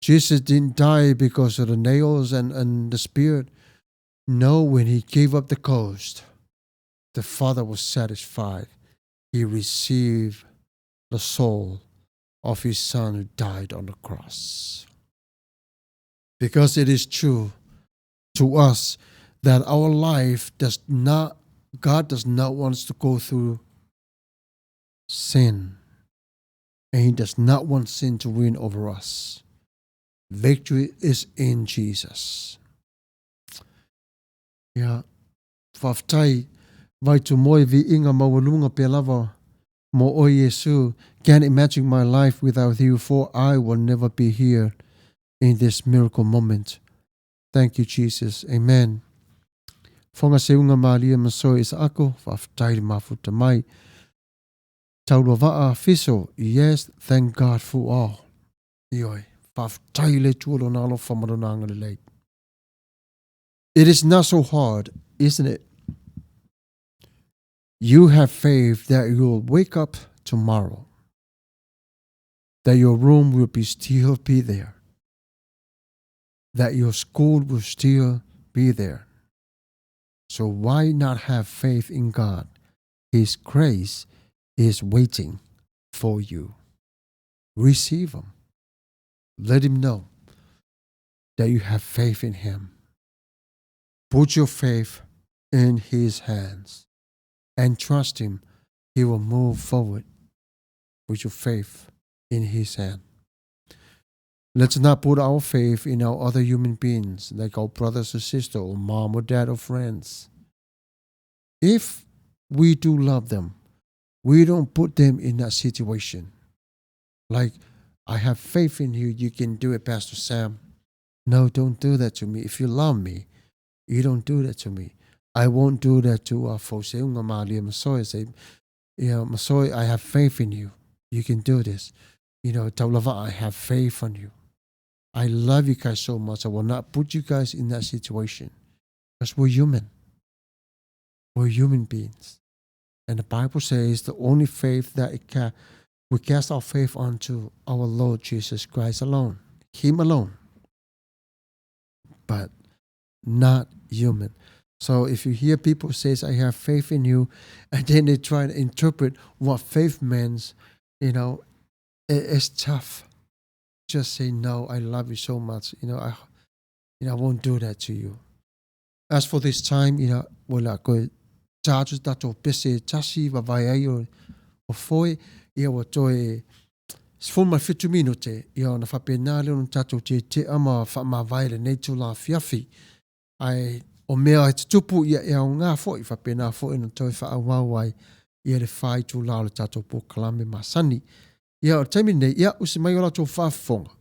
Jesus didn't die because of the nails and the spirit. No, when he gave up the ghost, the Father was satisfied. He received the soul of his Son who died on the cross. Because it is true to us that our life does not, God does not want us to go through sin. And he does not want sin to win over us. Victory is in Jesus. Ia, faafetai vai tu moe viiga maualuga pea lava mo oe Iesu. Can't imagine my life without you, for I will never be here in this miracle moment. Thank you, Jesus. Amen. Foga Seuga Malia Masoe Isaako, faafetai le mafuta mai. Tauluavaa Fiso, yes, thank God for all. Ioe, faafetai i le Atua lona alofa ma lona agalelei. It is not so hard, isn't it? You have faith that you'll wake up tomorrow, that your room will be still be there, that your school will still be there. So why not have faith in God? His grace is waiting for you. Receive Him. Let Him know that you have faith in Him. Put your faith in His hands and trust Him. He will move forward with your faith in His hand. Let's not put our faith in our other human beings, like our brothers or sisters, or mom or dad or friends. If we do love them, we don't put them in that situation. Like, I have faith in you, you can do it, Pastor Sam. No, don't do that to me. If you love me, you don't do that to me. I won't do that to Foseuga Malia Masoe. Say, you know, Masoe, I have faith in you. You can do this. You know, Taulava, I have faith on you. I love you guys so much. I will not put you guys in that situation. Because we're human. We're human beings. And the Bible says the only faith that it can, we cast our faith onto our Lord Jesus Christ alone, Him alone, but not human. So if you hear people says, I have faith in you, and then they try to interpret what faith means, you know, it's tough. Just say no, I love you so much. You know, I you know, I won't do that to you. As for this time, you know, ua le a toe ta atu se tatou pese e tasi, vavae ai o, o foe, ia ua toe 17 minute, ia ona faapena lea ona tatou tietea ma faamavae lenei itula afiafi. Ae o mea e tutupu ia e aoga foi, faapena foi ona toe faaauau ai ia le fa itula o le tatou polokalame masani. Ia o le taimi lenei, ia usi mai o la outou faafofoga.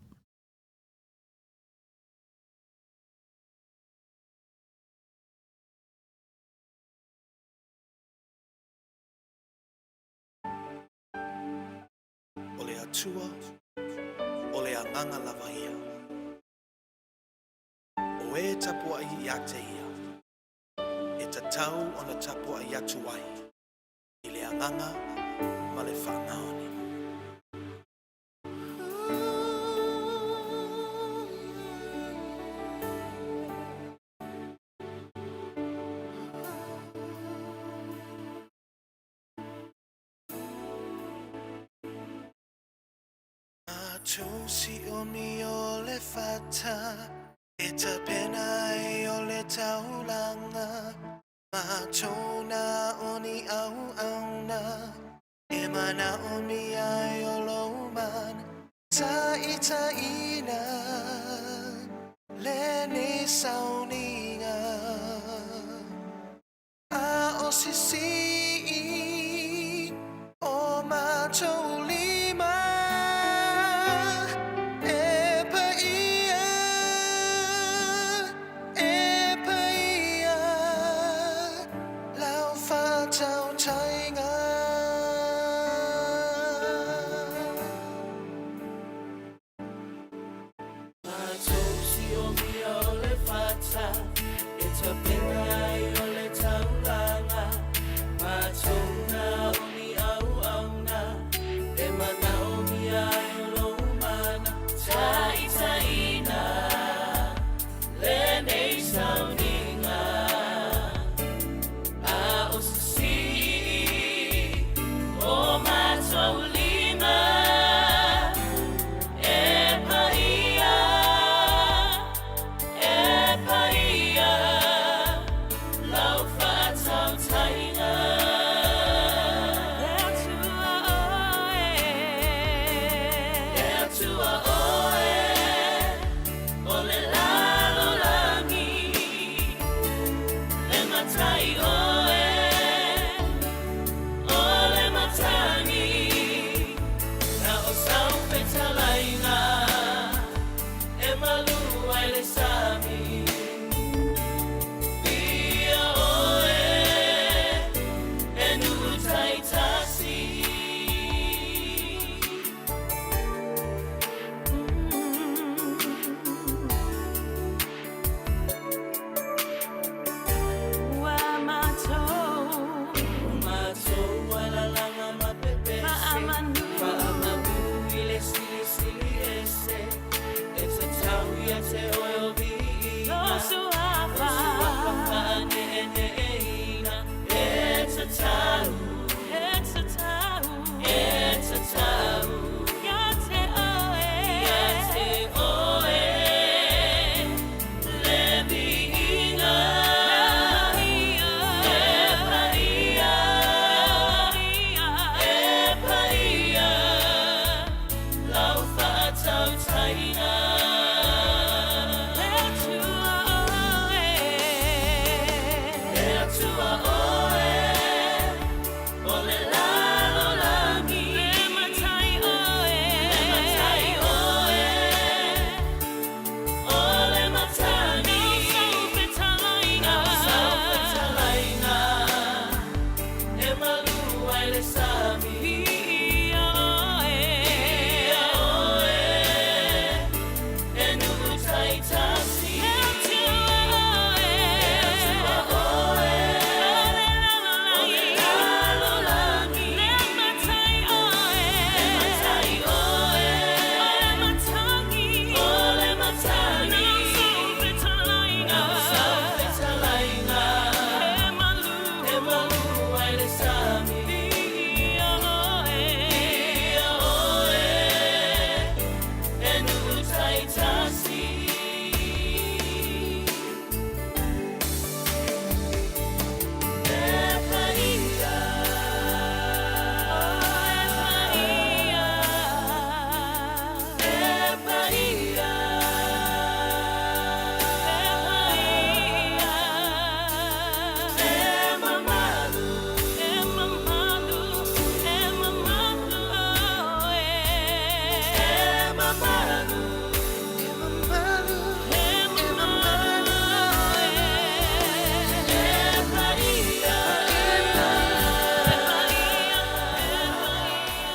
O le Atua, o le Agaga lava ia. O e tapuai ia te ia, e tatau ona tapuai atu ai i le Agaga ma le faamaoni. Matou sioni o le fata e tapena ai o le taulaga, matou na o ni auauna e manaomia ai o lou mana taitaiina lenei sauniga. A o sisii o matou lima e paia, e paia lau faatautaiga.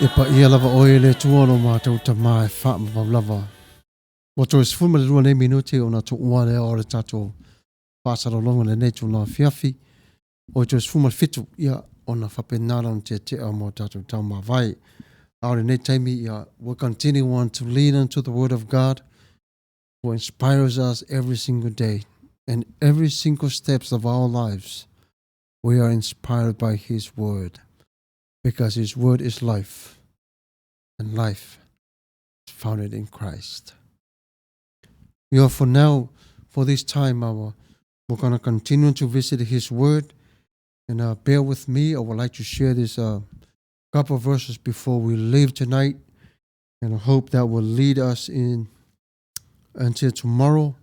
E paia lava oe e le Atua lo matou Tama e faamavau lava. Ua toe 12 nei minute ona tuua lea o le tatou faasalologa i lenei itula afiafi. O toe 17, ia, ona faapena lea ona tetea mo tatou taumavae. A o lenei taimi, ia, we'll continue on to lean onto the word of God who inspires us every single day and every single steps of our lives. We are inspired by His word because His word is life and life is founded in Christ. Yeah, for now, for this time, our, we're going to continue to visit His word. And bear with me, I would like to share this couple of verses before we leave tonight. And I hope that will lead us in until tomorrow.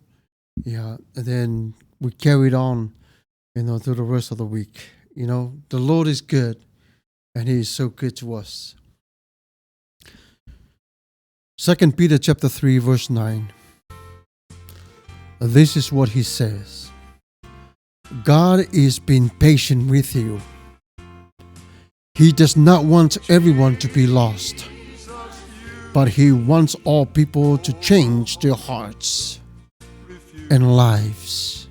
Yeah, and then we carry it on, through the rest of the week. You know, the Lord is good, and He is so good to us. 2 Peter chapter 3, verse 9. This is what he says. God is being patient with you. He does not want everyone to be lost, but He wants all people to change their hearts and lives.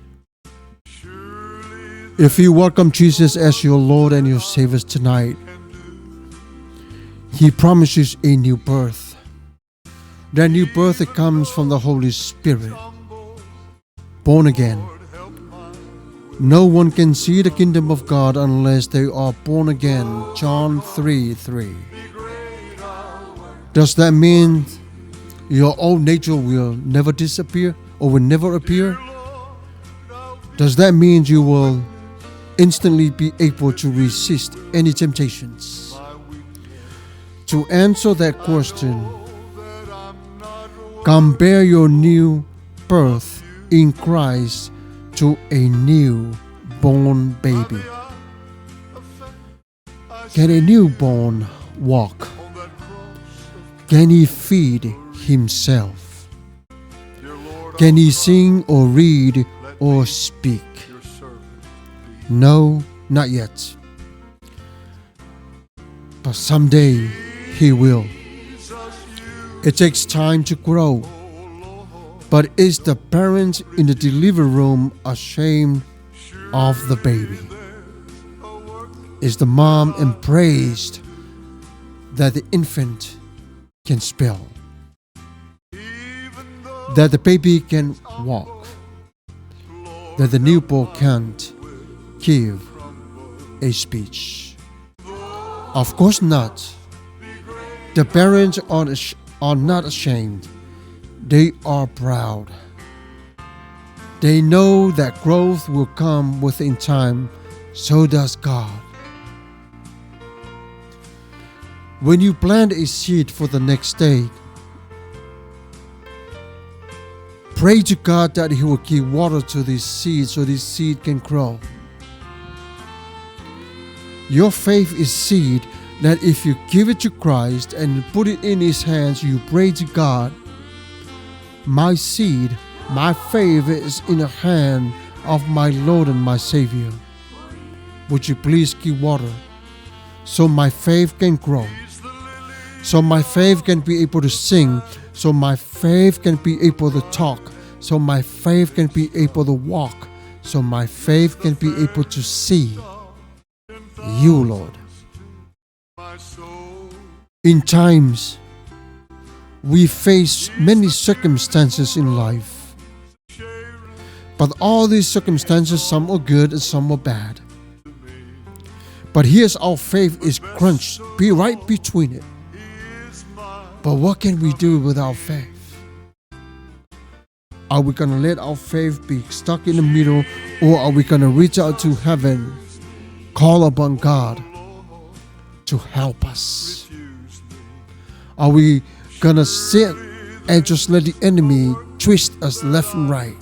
If you welcome Jesus as your Lord and your Savior tonight, He promises a new birth. That new birth that comes from the Holy Spirit. Born again. No one can see the kingdom of God unless they are born again. John 3:3. Does that mean your old nature will never disappear or will never appear? Does that mean you will instantly be able to resist any temptations? To answer that question, compare your new birth in Christ to a newborn baby. Can a newborn walk? Can he feed himself? Can he sing or read or speak? No, not yet. But someday he will. It takes time to grow. But is the parent in the delivery room ashamed of the baby? Is the mom embraced that the infant can spell? That the baby can walk? That the newborn can't give a speech? Of course not. The parents are not ashamed. They are proud. They know that growth will come within time. So does God. When you plant a seed for the next day, pray to God that He will give water to this seed so this seed can grow. Your faith is seed that if you give it to Christ and put it in His hands, you pray to God, my seed, my faith is in the hand of my Lord and my Savior. Would you please give water so my faith can grow, so my faith can be able to sing, so my faith can be able to talk, so my faith can be able to walk, so my faith can be able to see you, Lord. In times, we face many circumstances in life. But all these circumstances, some are good and some are bad. But here's our faith is crunched, be right between it. But what can we do with our faith? Are we going to let our faith be stuck in the middle, or are we going to reach out to heaven, call upon God to help us? Are we going to sit and just let the enemy twist us left and right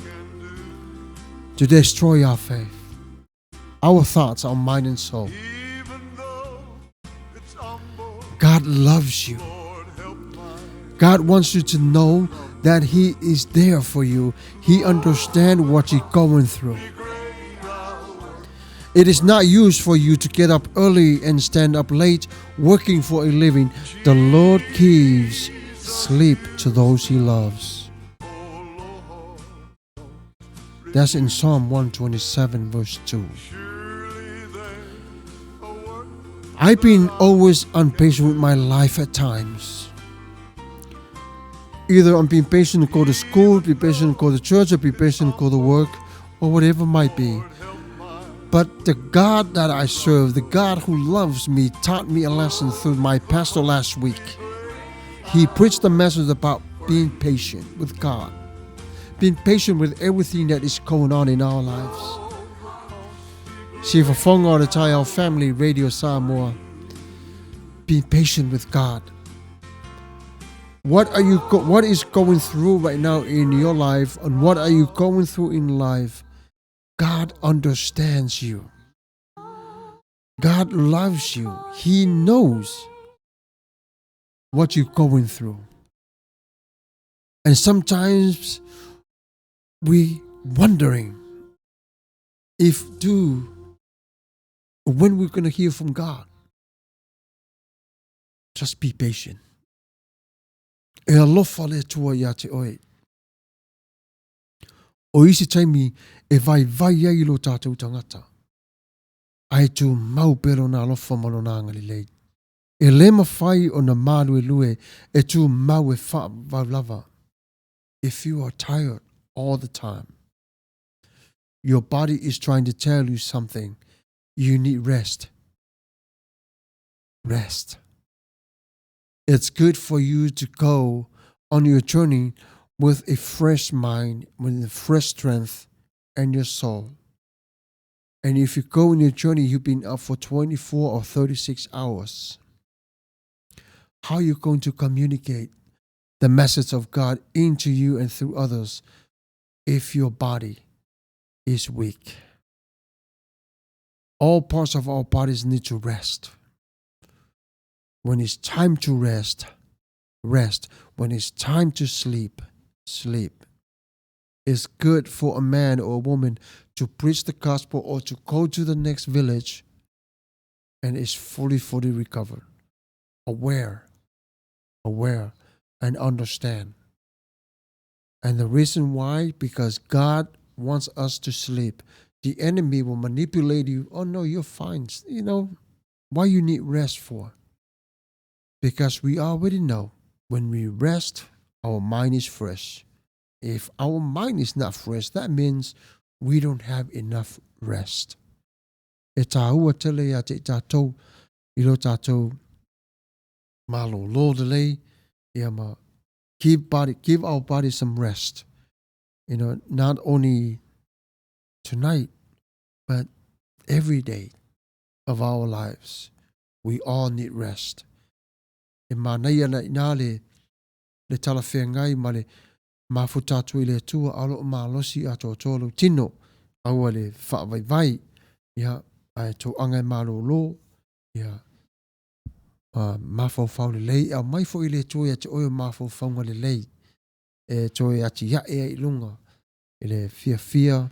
to destroy our faith, our thoughts, our mind and soul? God loves you. God wants you to know that He is there for you. He understands what you're going through. It is not used for you to get up early and stand up late, working for a living. The Lord gives sleep to those he loves. That's in Psalm 127, verse 2. I've been always impatient with my life at times. Either I'm being patient to go to school, be patient to go to church, or be patient to go to work, or whatever might be. But the God that I serve, the God who loves me, taught me a lesson through my pastor last week. He preached a message about being patient with God, being patient with everything that is going on in our lives. Siufofoga o le Taeao Family Radio Samoa. Be patient with God. What are you what is going through right now in your life and what are you going through in life? God understands you. God loves you. He knows what you're going through. And sometimes we wondering if do when we're going to hear from God. Just be patient. E alofa le Atua iā te oe. O isi taimi e vaivai ai lo tātou tangata. Ae tumau pea lona alofa ma lona agalelei. E le mawhai ona māluelue e tumau e whaavau lava. If you are tired all the time, your body is trying to tell you something. You need rest. Rest. It's good for you to go on your journey with a fresh mind, with a fresh strength and your soul. And if you go on your journey, you've been up for 24 or 36 hours. How are you going to communicate the message of God into you and through others if your body is weak? All parts of our bodies need to rest. When it's time to rest, rest. When it's time to sleep, sleep. It's good for a man or a woman to preach the gospel or to go to the next village and is fully, fully recovered. Aware, aware, and understand. And the reason why, because God wants us to sleep. The enemy will manipulate you. Oh no, you're fine. You know, why you need rest for? Because we already know when we rest, our mind is fresh. If our mind is not fresh, that means we don't have enough rest. E tāua tele ia te tātou, i lo tātou malōlō lelei, ia ma give body, give our body some rest. You know, not only tonight, but every day of our lives, we all need rest. E mānaia ana inā le, le talafeagai ma le mafuta atu i le Atua a o loo malosi atoatoa lou tino, aua le faavaivai, ia, ae tauaga e malōlō, ia, ma mafaufau lelei, e aumai foi le Atua ia te oe o mafaufauga lelei, e toe atiae ai i luga i le fiafia,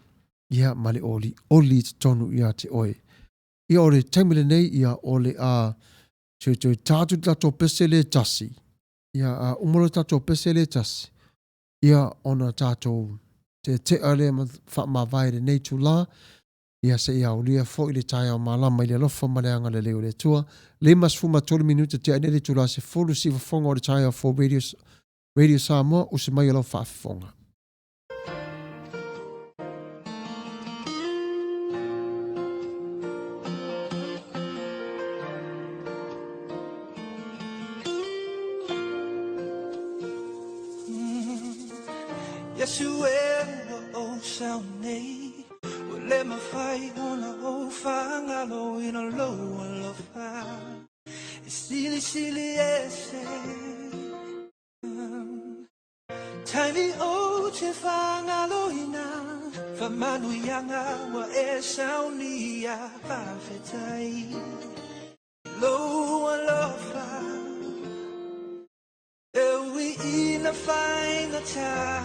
ia, ma le olioli i totonu ia te oe. Ia o le taimi lenei, ia o le a toe toe tā atu le tatou pese le tasi, ia a uma loa le tatou pese le tasi, ia ona tatou tetea lea ma faamavae i lenei itulā, ia seia aulia foi le taeao malama i le alofa ma le agalelei o le Atua. 53 minute tea nei le itulā 10 siufofoga o le taeao fou Radio, Radio Samoa, usi mai o lau faafofoga. Iesu e ua ou sao nei Ua le mafai ona ou faagaloina lou alofa E silisili ese Taimi ou te faagaloina Faamanuiaga ua e saunia Faafetai i lou alofa E ui ina faigata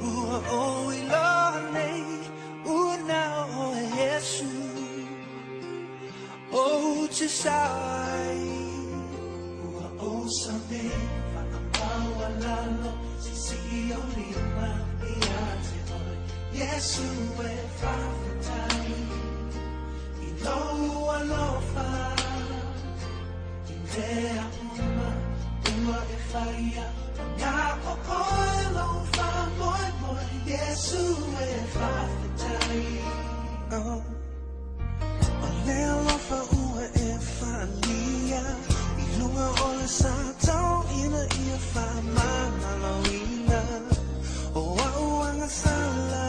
Ua ou iloa nei Ua na o oe Iesu. Te sao ai. Ua ou same faamaualalo, siisii ou lima ia te oe, Iesu e faafetai i lou alofa i mea uma ua e faia, manao oe lou faamoemoe, Iesu e faafetai. Oh. O le alofa ua e faaalia i luga o le sa tauina ia faamagaloina o a'u agasala.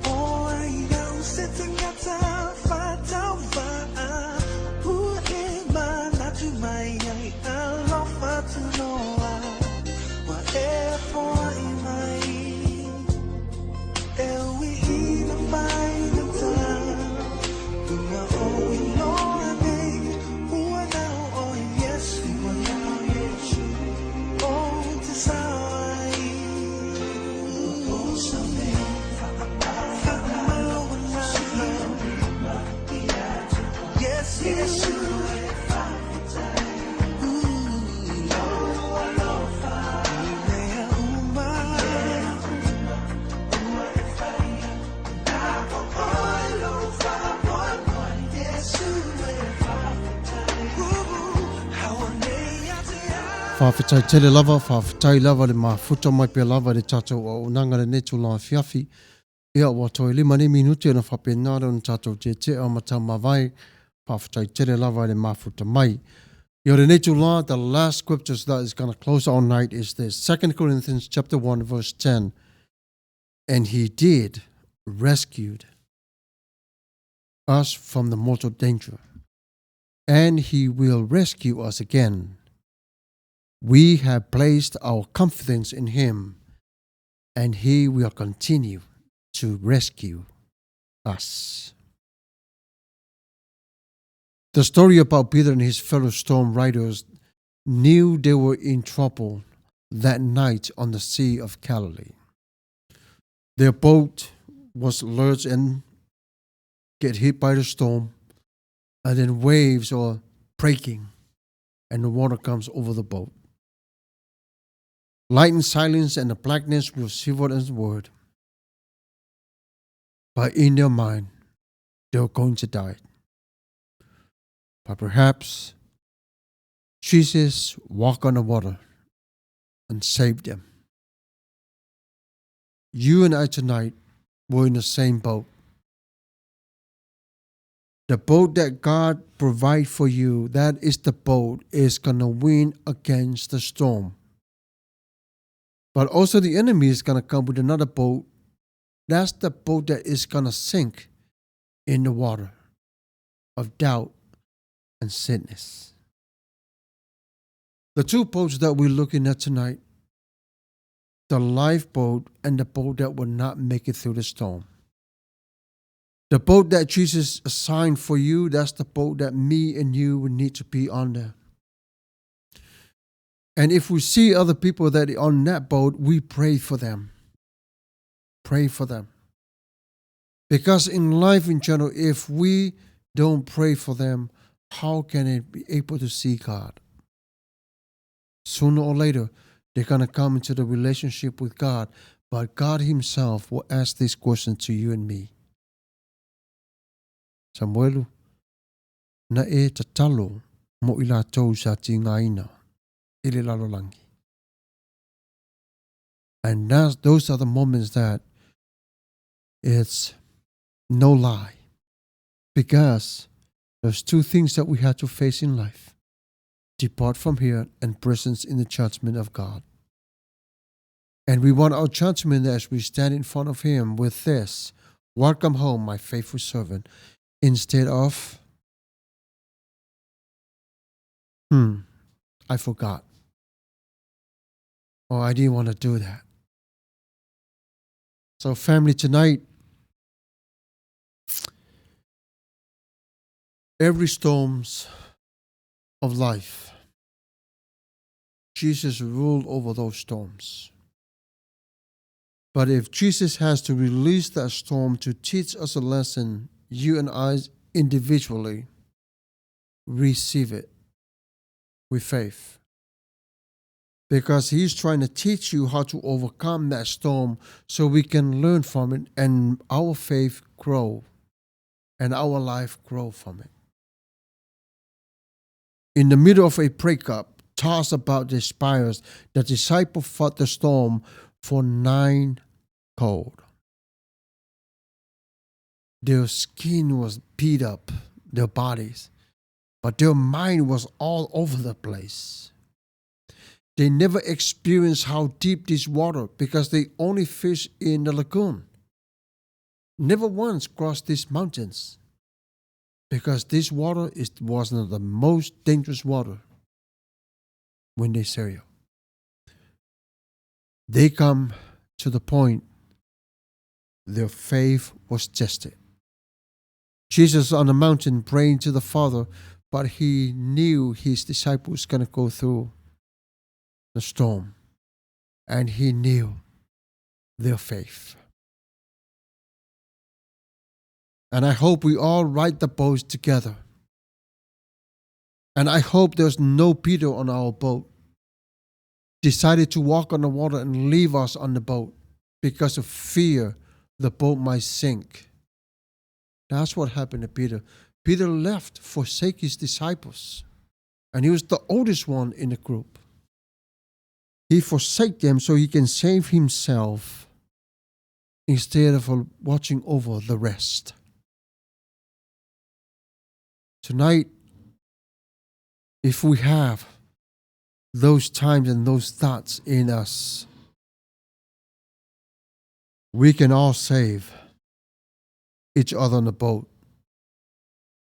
O ai au se tagata faatauvaa ua e manatu mai ai, alofa tunoa ua e foai mai e ui ina faigata. Ua ou iloa nei ua nao oe Iesu, ua nao Iesu ou te sao ai. Ua ou same faamaualalo. Yes, Iesu e faafetai i lou alofa i mea uma ua e faia, nao oe lou faamoemoe, Iesu e faafetai. Hauanei ia te Faafetai tele lava, faafetai lava le mafuta mai pea lava i le tatou auaunaga lenei itula afiafi. Ia, ua toe 5 nei minute ona faapena lea ona tatou tietea ma taumavae. Faafetai tele lava i le mafuta mai. Ia, o lenei itula, the last scriptures that is going to close our night is the 2 Corinthians chapter 1 verse 10. And he did rescued us from the mortal danger, and he will rescue us again. We have placed our confidence in him, and he will continue to rescue us. The story about Peter and his fellow storm riders knew they were in trouble that night on the Sea of Galilee. Their boat was lurched and get hit by the storm, and then waves are breaking, and the water comes over the boat. Light and silence and the blackness will shiver as word. But in their mind, they were going to die. But perhaps Jesus walked on the water and saved them. You and I tonight were in the same boat. The boat that God provide for you, that is the boat is gonna win against the storm. But also the enemy is gonna come with another boat. That's the boat that is gonna sink in the water of doubt and sadness. The two boats that we're looking at tonight, the lifeboat and the boat that will not make it through the storm. The boat that Jesus assigned for you, that's the boat that me and you would need to be on there. And if we see other people that are on that boat, we pray for them. Pray for them. Because in life in general, if we don't pray for them, how can it be able to see God? Sooner or later, they're going to come into the relationship with God, but God Himself will ask this question to you and me. Samuelu, na e tatalo mo i latou sa tigaina i le lalolagi. And those are the moments that it's no lie. Because there's two things that we have to face in life. Depart from here and presence in the judgment of God. And we want our judgment as we stand in front of Him with this: "Welcome home, my faithful servant," instead of, I forgot. Or I didn't want to do that." So, family, tonight, every storms of life, Jesus ruled over those storms. But if Jesus has to release that storm to teach us a lesson, you and I individually, Receive it with faith. Because he's trying to teach you how to overcome that storm so we can learn from it and our faith grow and our life grow from it. In the middle of a breakup, tossed about the spires, the disciple fought the storm for nine cold. Their skin was beat up, their bodies, but their mind was all over the place. They never experienced how deep this water because they only fish in the lagoon. Never once crossed these mountains because this water is was not the most dangerous water when they sail. They come to the point their faith was tested. Jesus on the mountain praying to the Father, but he knew his disciples going to go through the storm, and he knew their faith. And I hope we all ride the boats together. And I hope there's no Peter on our boat decided to walk on the water and leave us on the boat because of fear the boat might sink. That's what happened to Peter. Peter left, forsake his disciples, and he was the oldest one in the group. He forsake them so he can save himself instead of watching over the rest. Tonight, if we have those times and those thoughts in us, we can all save each other on the boat.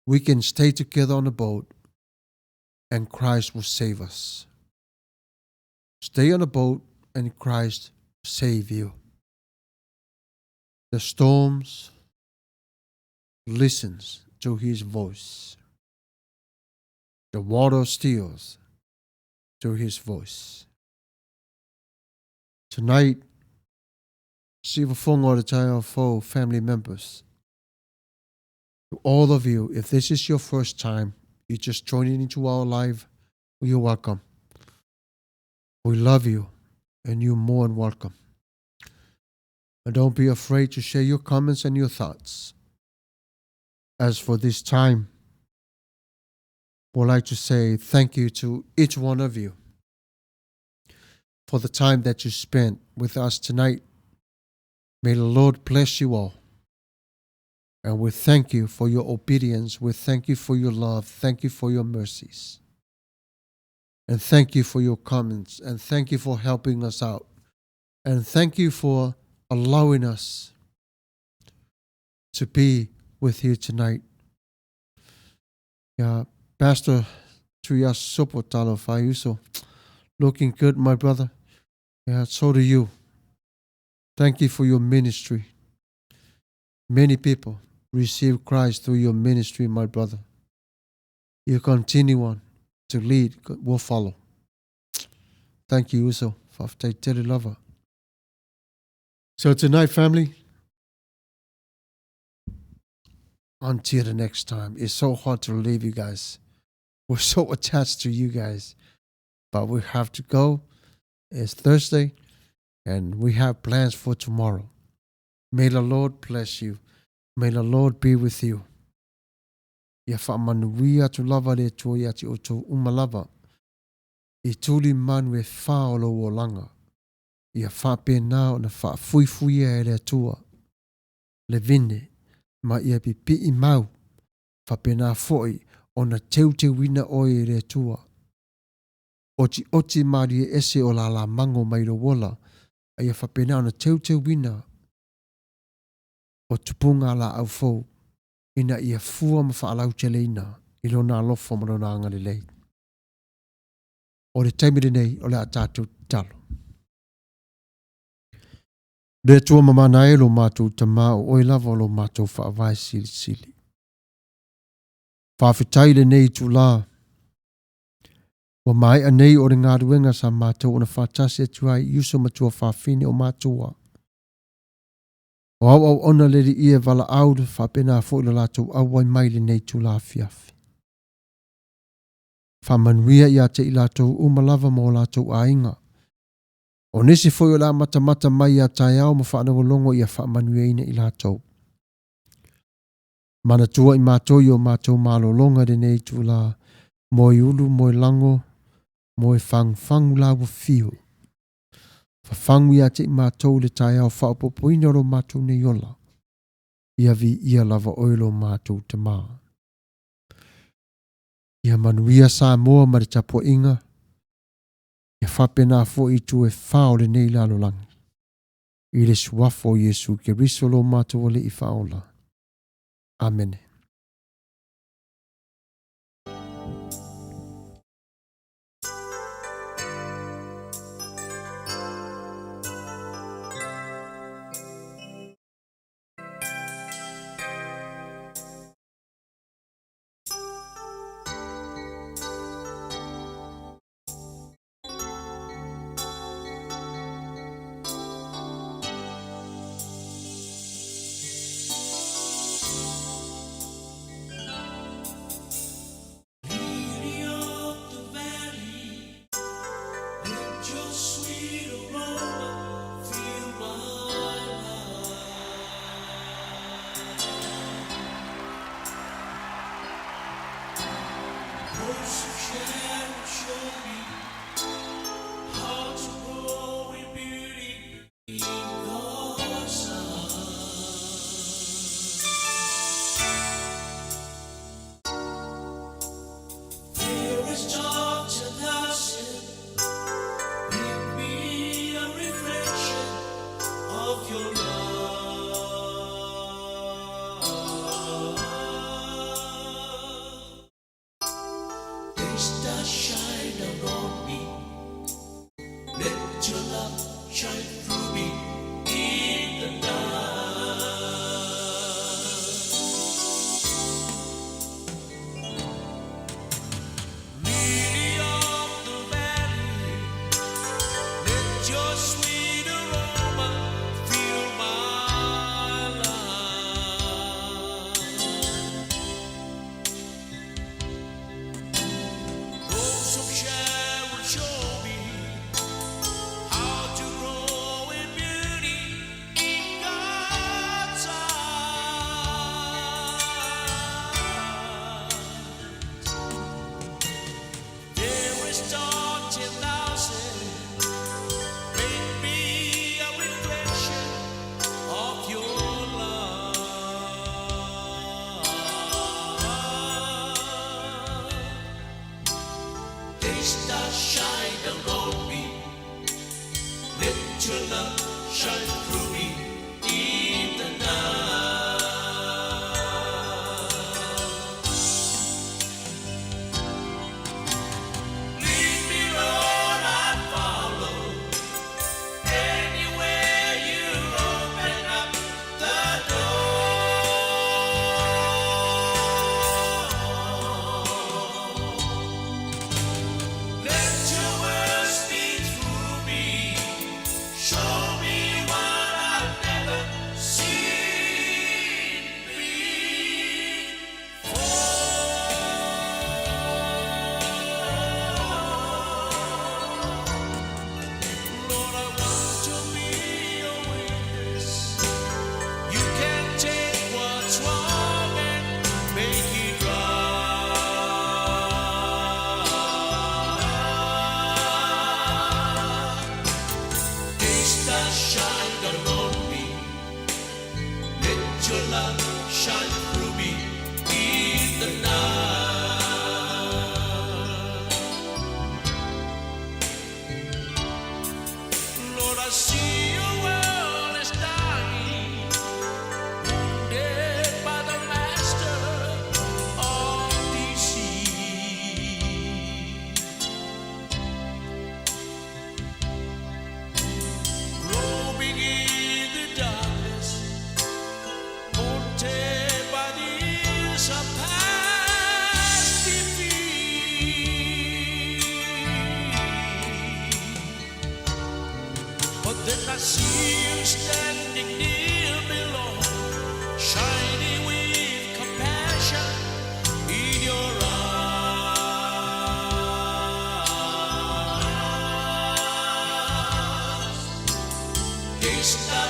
We can stay together on the boat, and Christ will save us. Stay on the boat, and Christ will save you. The storms listens to his voice. The water steals to his voice. Tonight, Sivafongo the Fo family members, to all of you, if this is your first time, you just joining into our live, you're welcome. We love you, and you're more than welcome. And don't be afraid to share your comments and your thoughts. As for this time, we'd like to say thank you to each one of you for the time that you spent with us tonight. May the Lord bless you all. And we thank you for your obedience. We thank you for your love. Thank you for your mercies. And thank you for your comments. And thank you for helping us out. And thank you for allowing us to be with you tonight. Yeah, Pastor Tuyas Sopotalo Fayuso, looking good, my brother. Yeah, so do you. Thank you for your ministry. Many people receive Christ through your ministry, my brother. You continue on to lead, we'll follow. Thank you, Uso. Lover. So tonight, family, until the next time. It's so hard to leave you guys. We're so attached to you guys. But we have to go. It's Thursday, and we have plans for tomorrow. May the Lord bless you. May the Lord be with you. Ia whaamanuia atu lava le Atua ia te outou uma lava, i tuli manu e whā o lou olaga. Ia faapena ona faafuifuia e le Atua le vine ma ia pipii mau, faapena foi ona teuteuina oe e le Atua. Otioti malie ese o lalamago mai lou ola, a ia faapena ona teuteuina o tupuga laau fou, ina ia fua ma faalauteleina i lona alofa ma lona agalelei. O le taimi lenei o le a tatou tatalo. Le Atua mamana e lo matou Tamā, o oe lava o lo matou Faavae silisili. Faafetai i lenei itulā ua maea nei o le galuega sa matou ona faatasi atu ai i uso ma tuafafine o matua. O auauona le Alii e valaau faapena foi lo latou auai mai lenei itula afiafi. Faamanuia ia te i latou uma lava ma o latou aiga. O nisi foi o le a matamata mai ia taeao ma faalogologo ia faamanuiaina i latou. Manatua i matou i o matou malologa i lenei itula, moe ulu, moe lago, moe fagufagu la ua fiu. Fafagu ia te i matou le taeao faaopoopoina o lo matou nei ola. Ia viia lava oe lo matou Tama. Ia manuia Samoa ma le tapuaiga, ia faapena foi itu e fa o lenei lalolagi. I le suafa o Iesu Keriso lo matou Alii Faaola. Amene.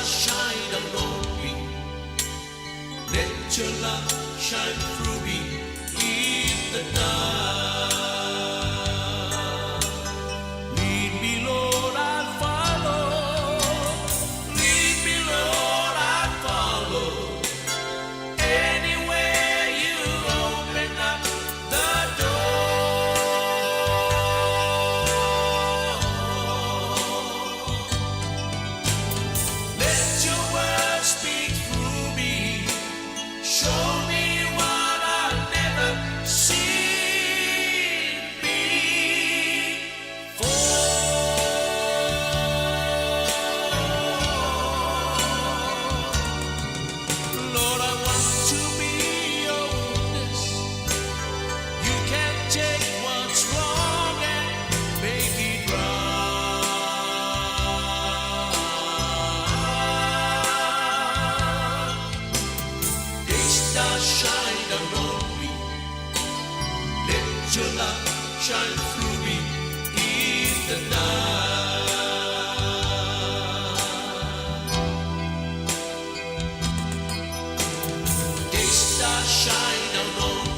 stars shine down on me. Let your love shine through me in the night. Lead me, Lord, I'll follow. Lead me, Lord, I'll follow. Anywhere you open up the door. Let your word speak through me. Show me what I've never seen before. Lord, I want to be your witness. You can take what's wrong and make it right. Day stars shine down on me. Let your love shine through me in the night. Day stars shine down on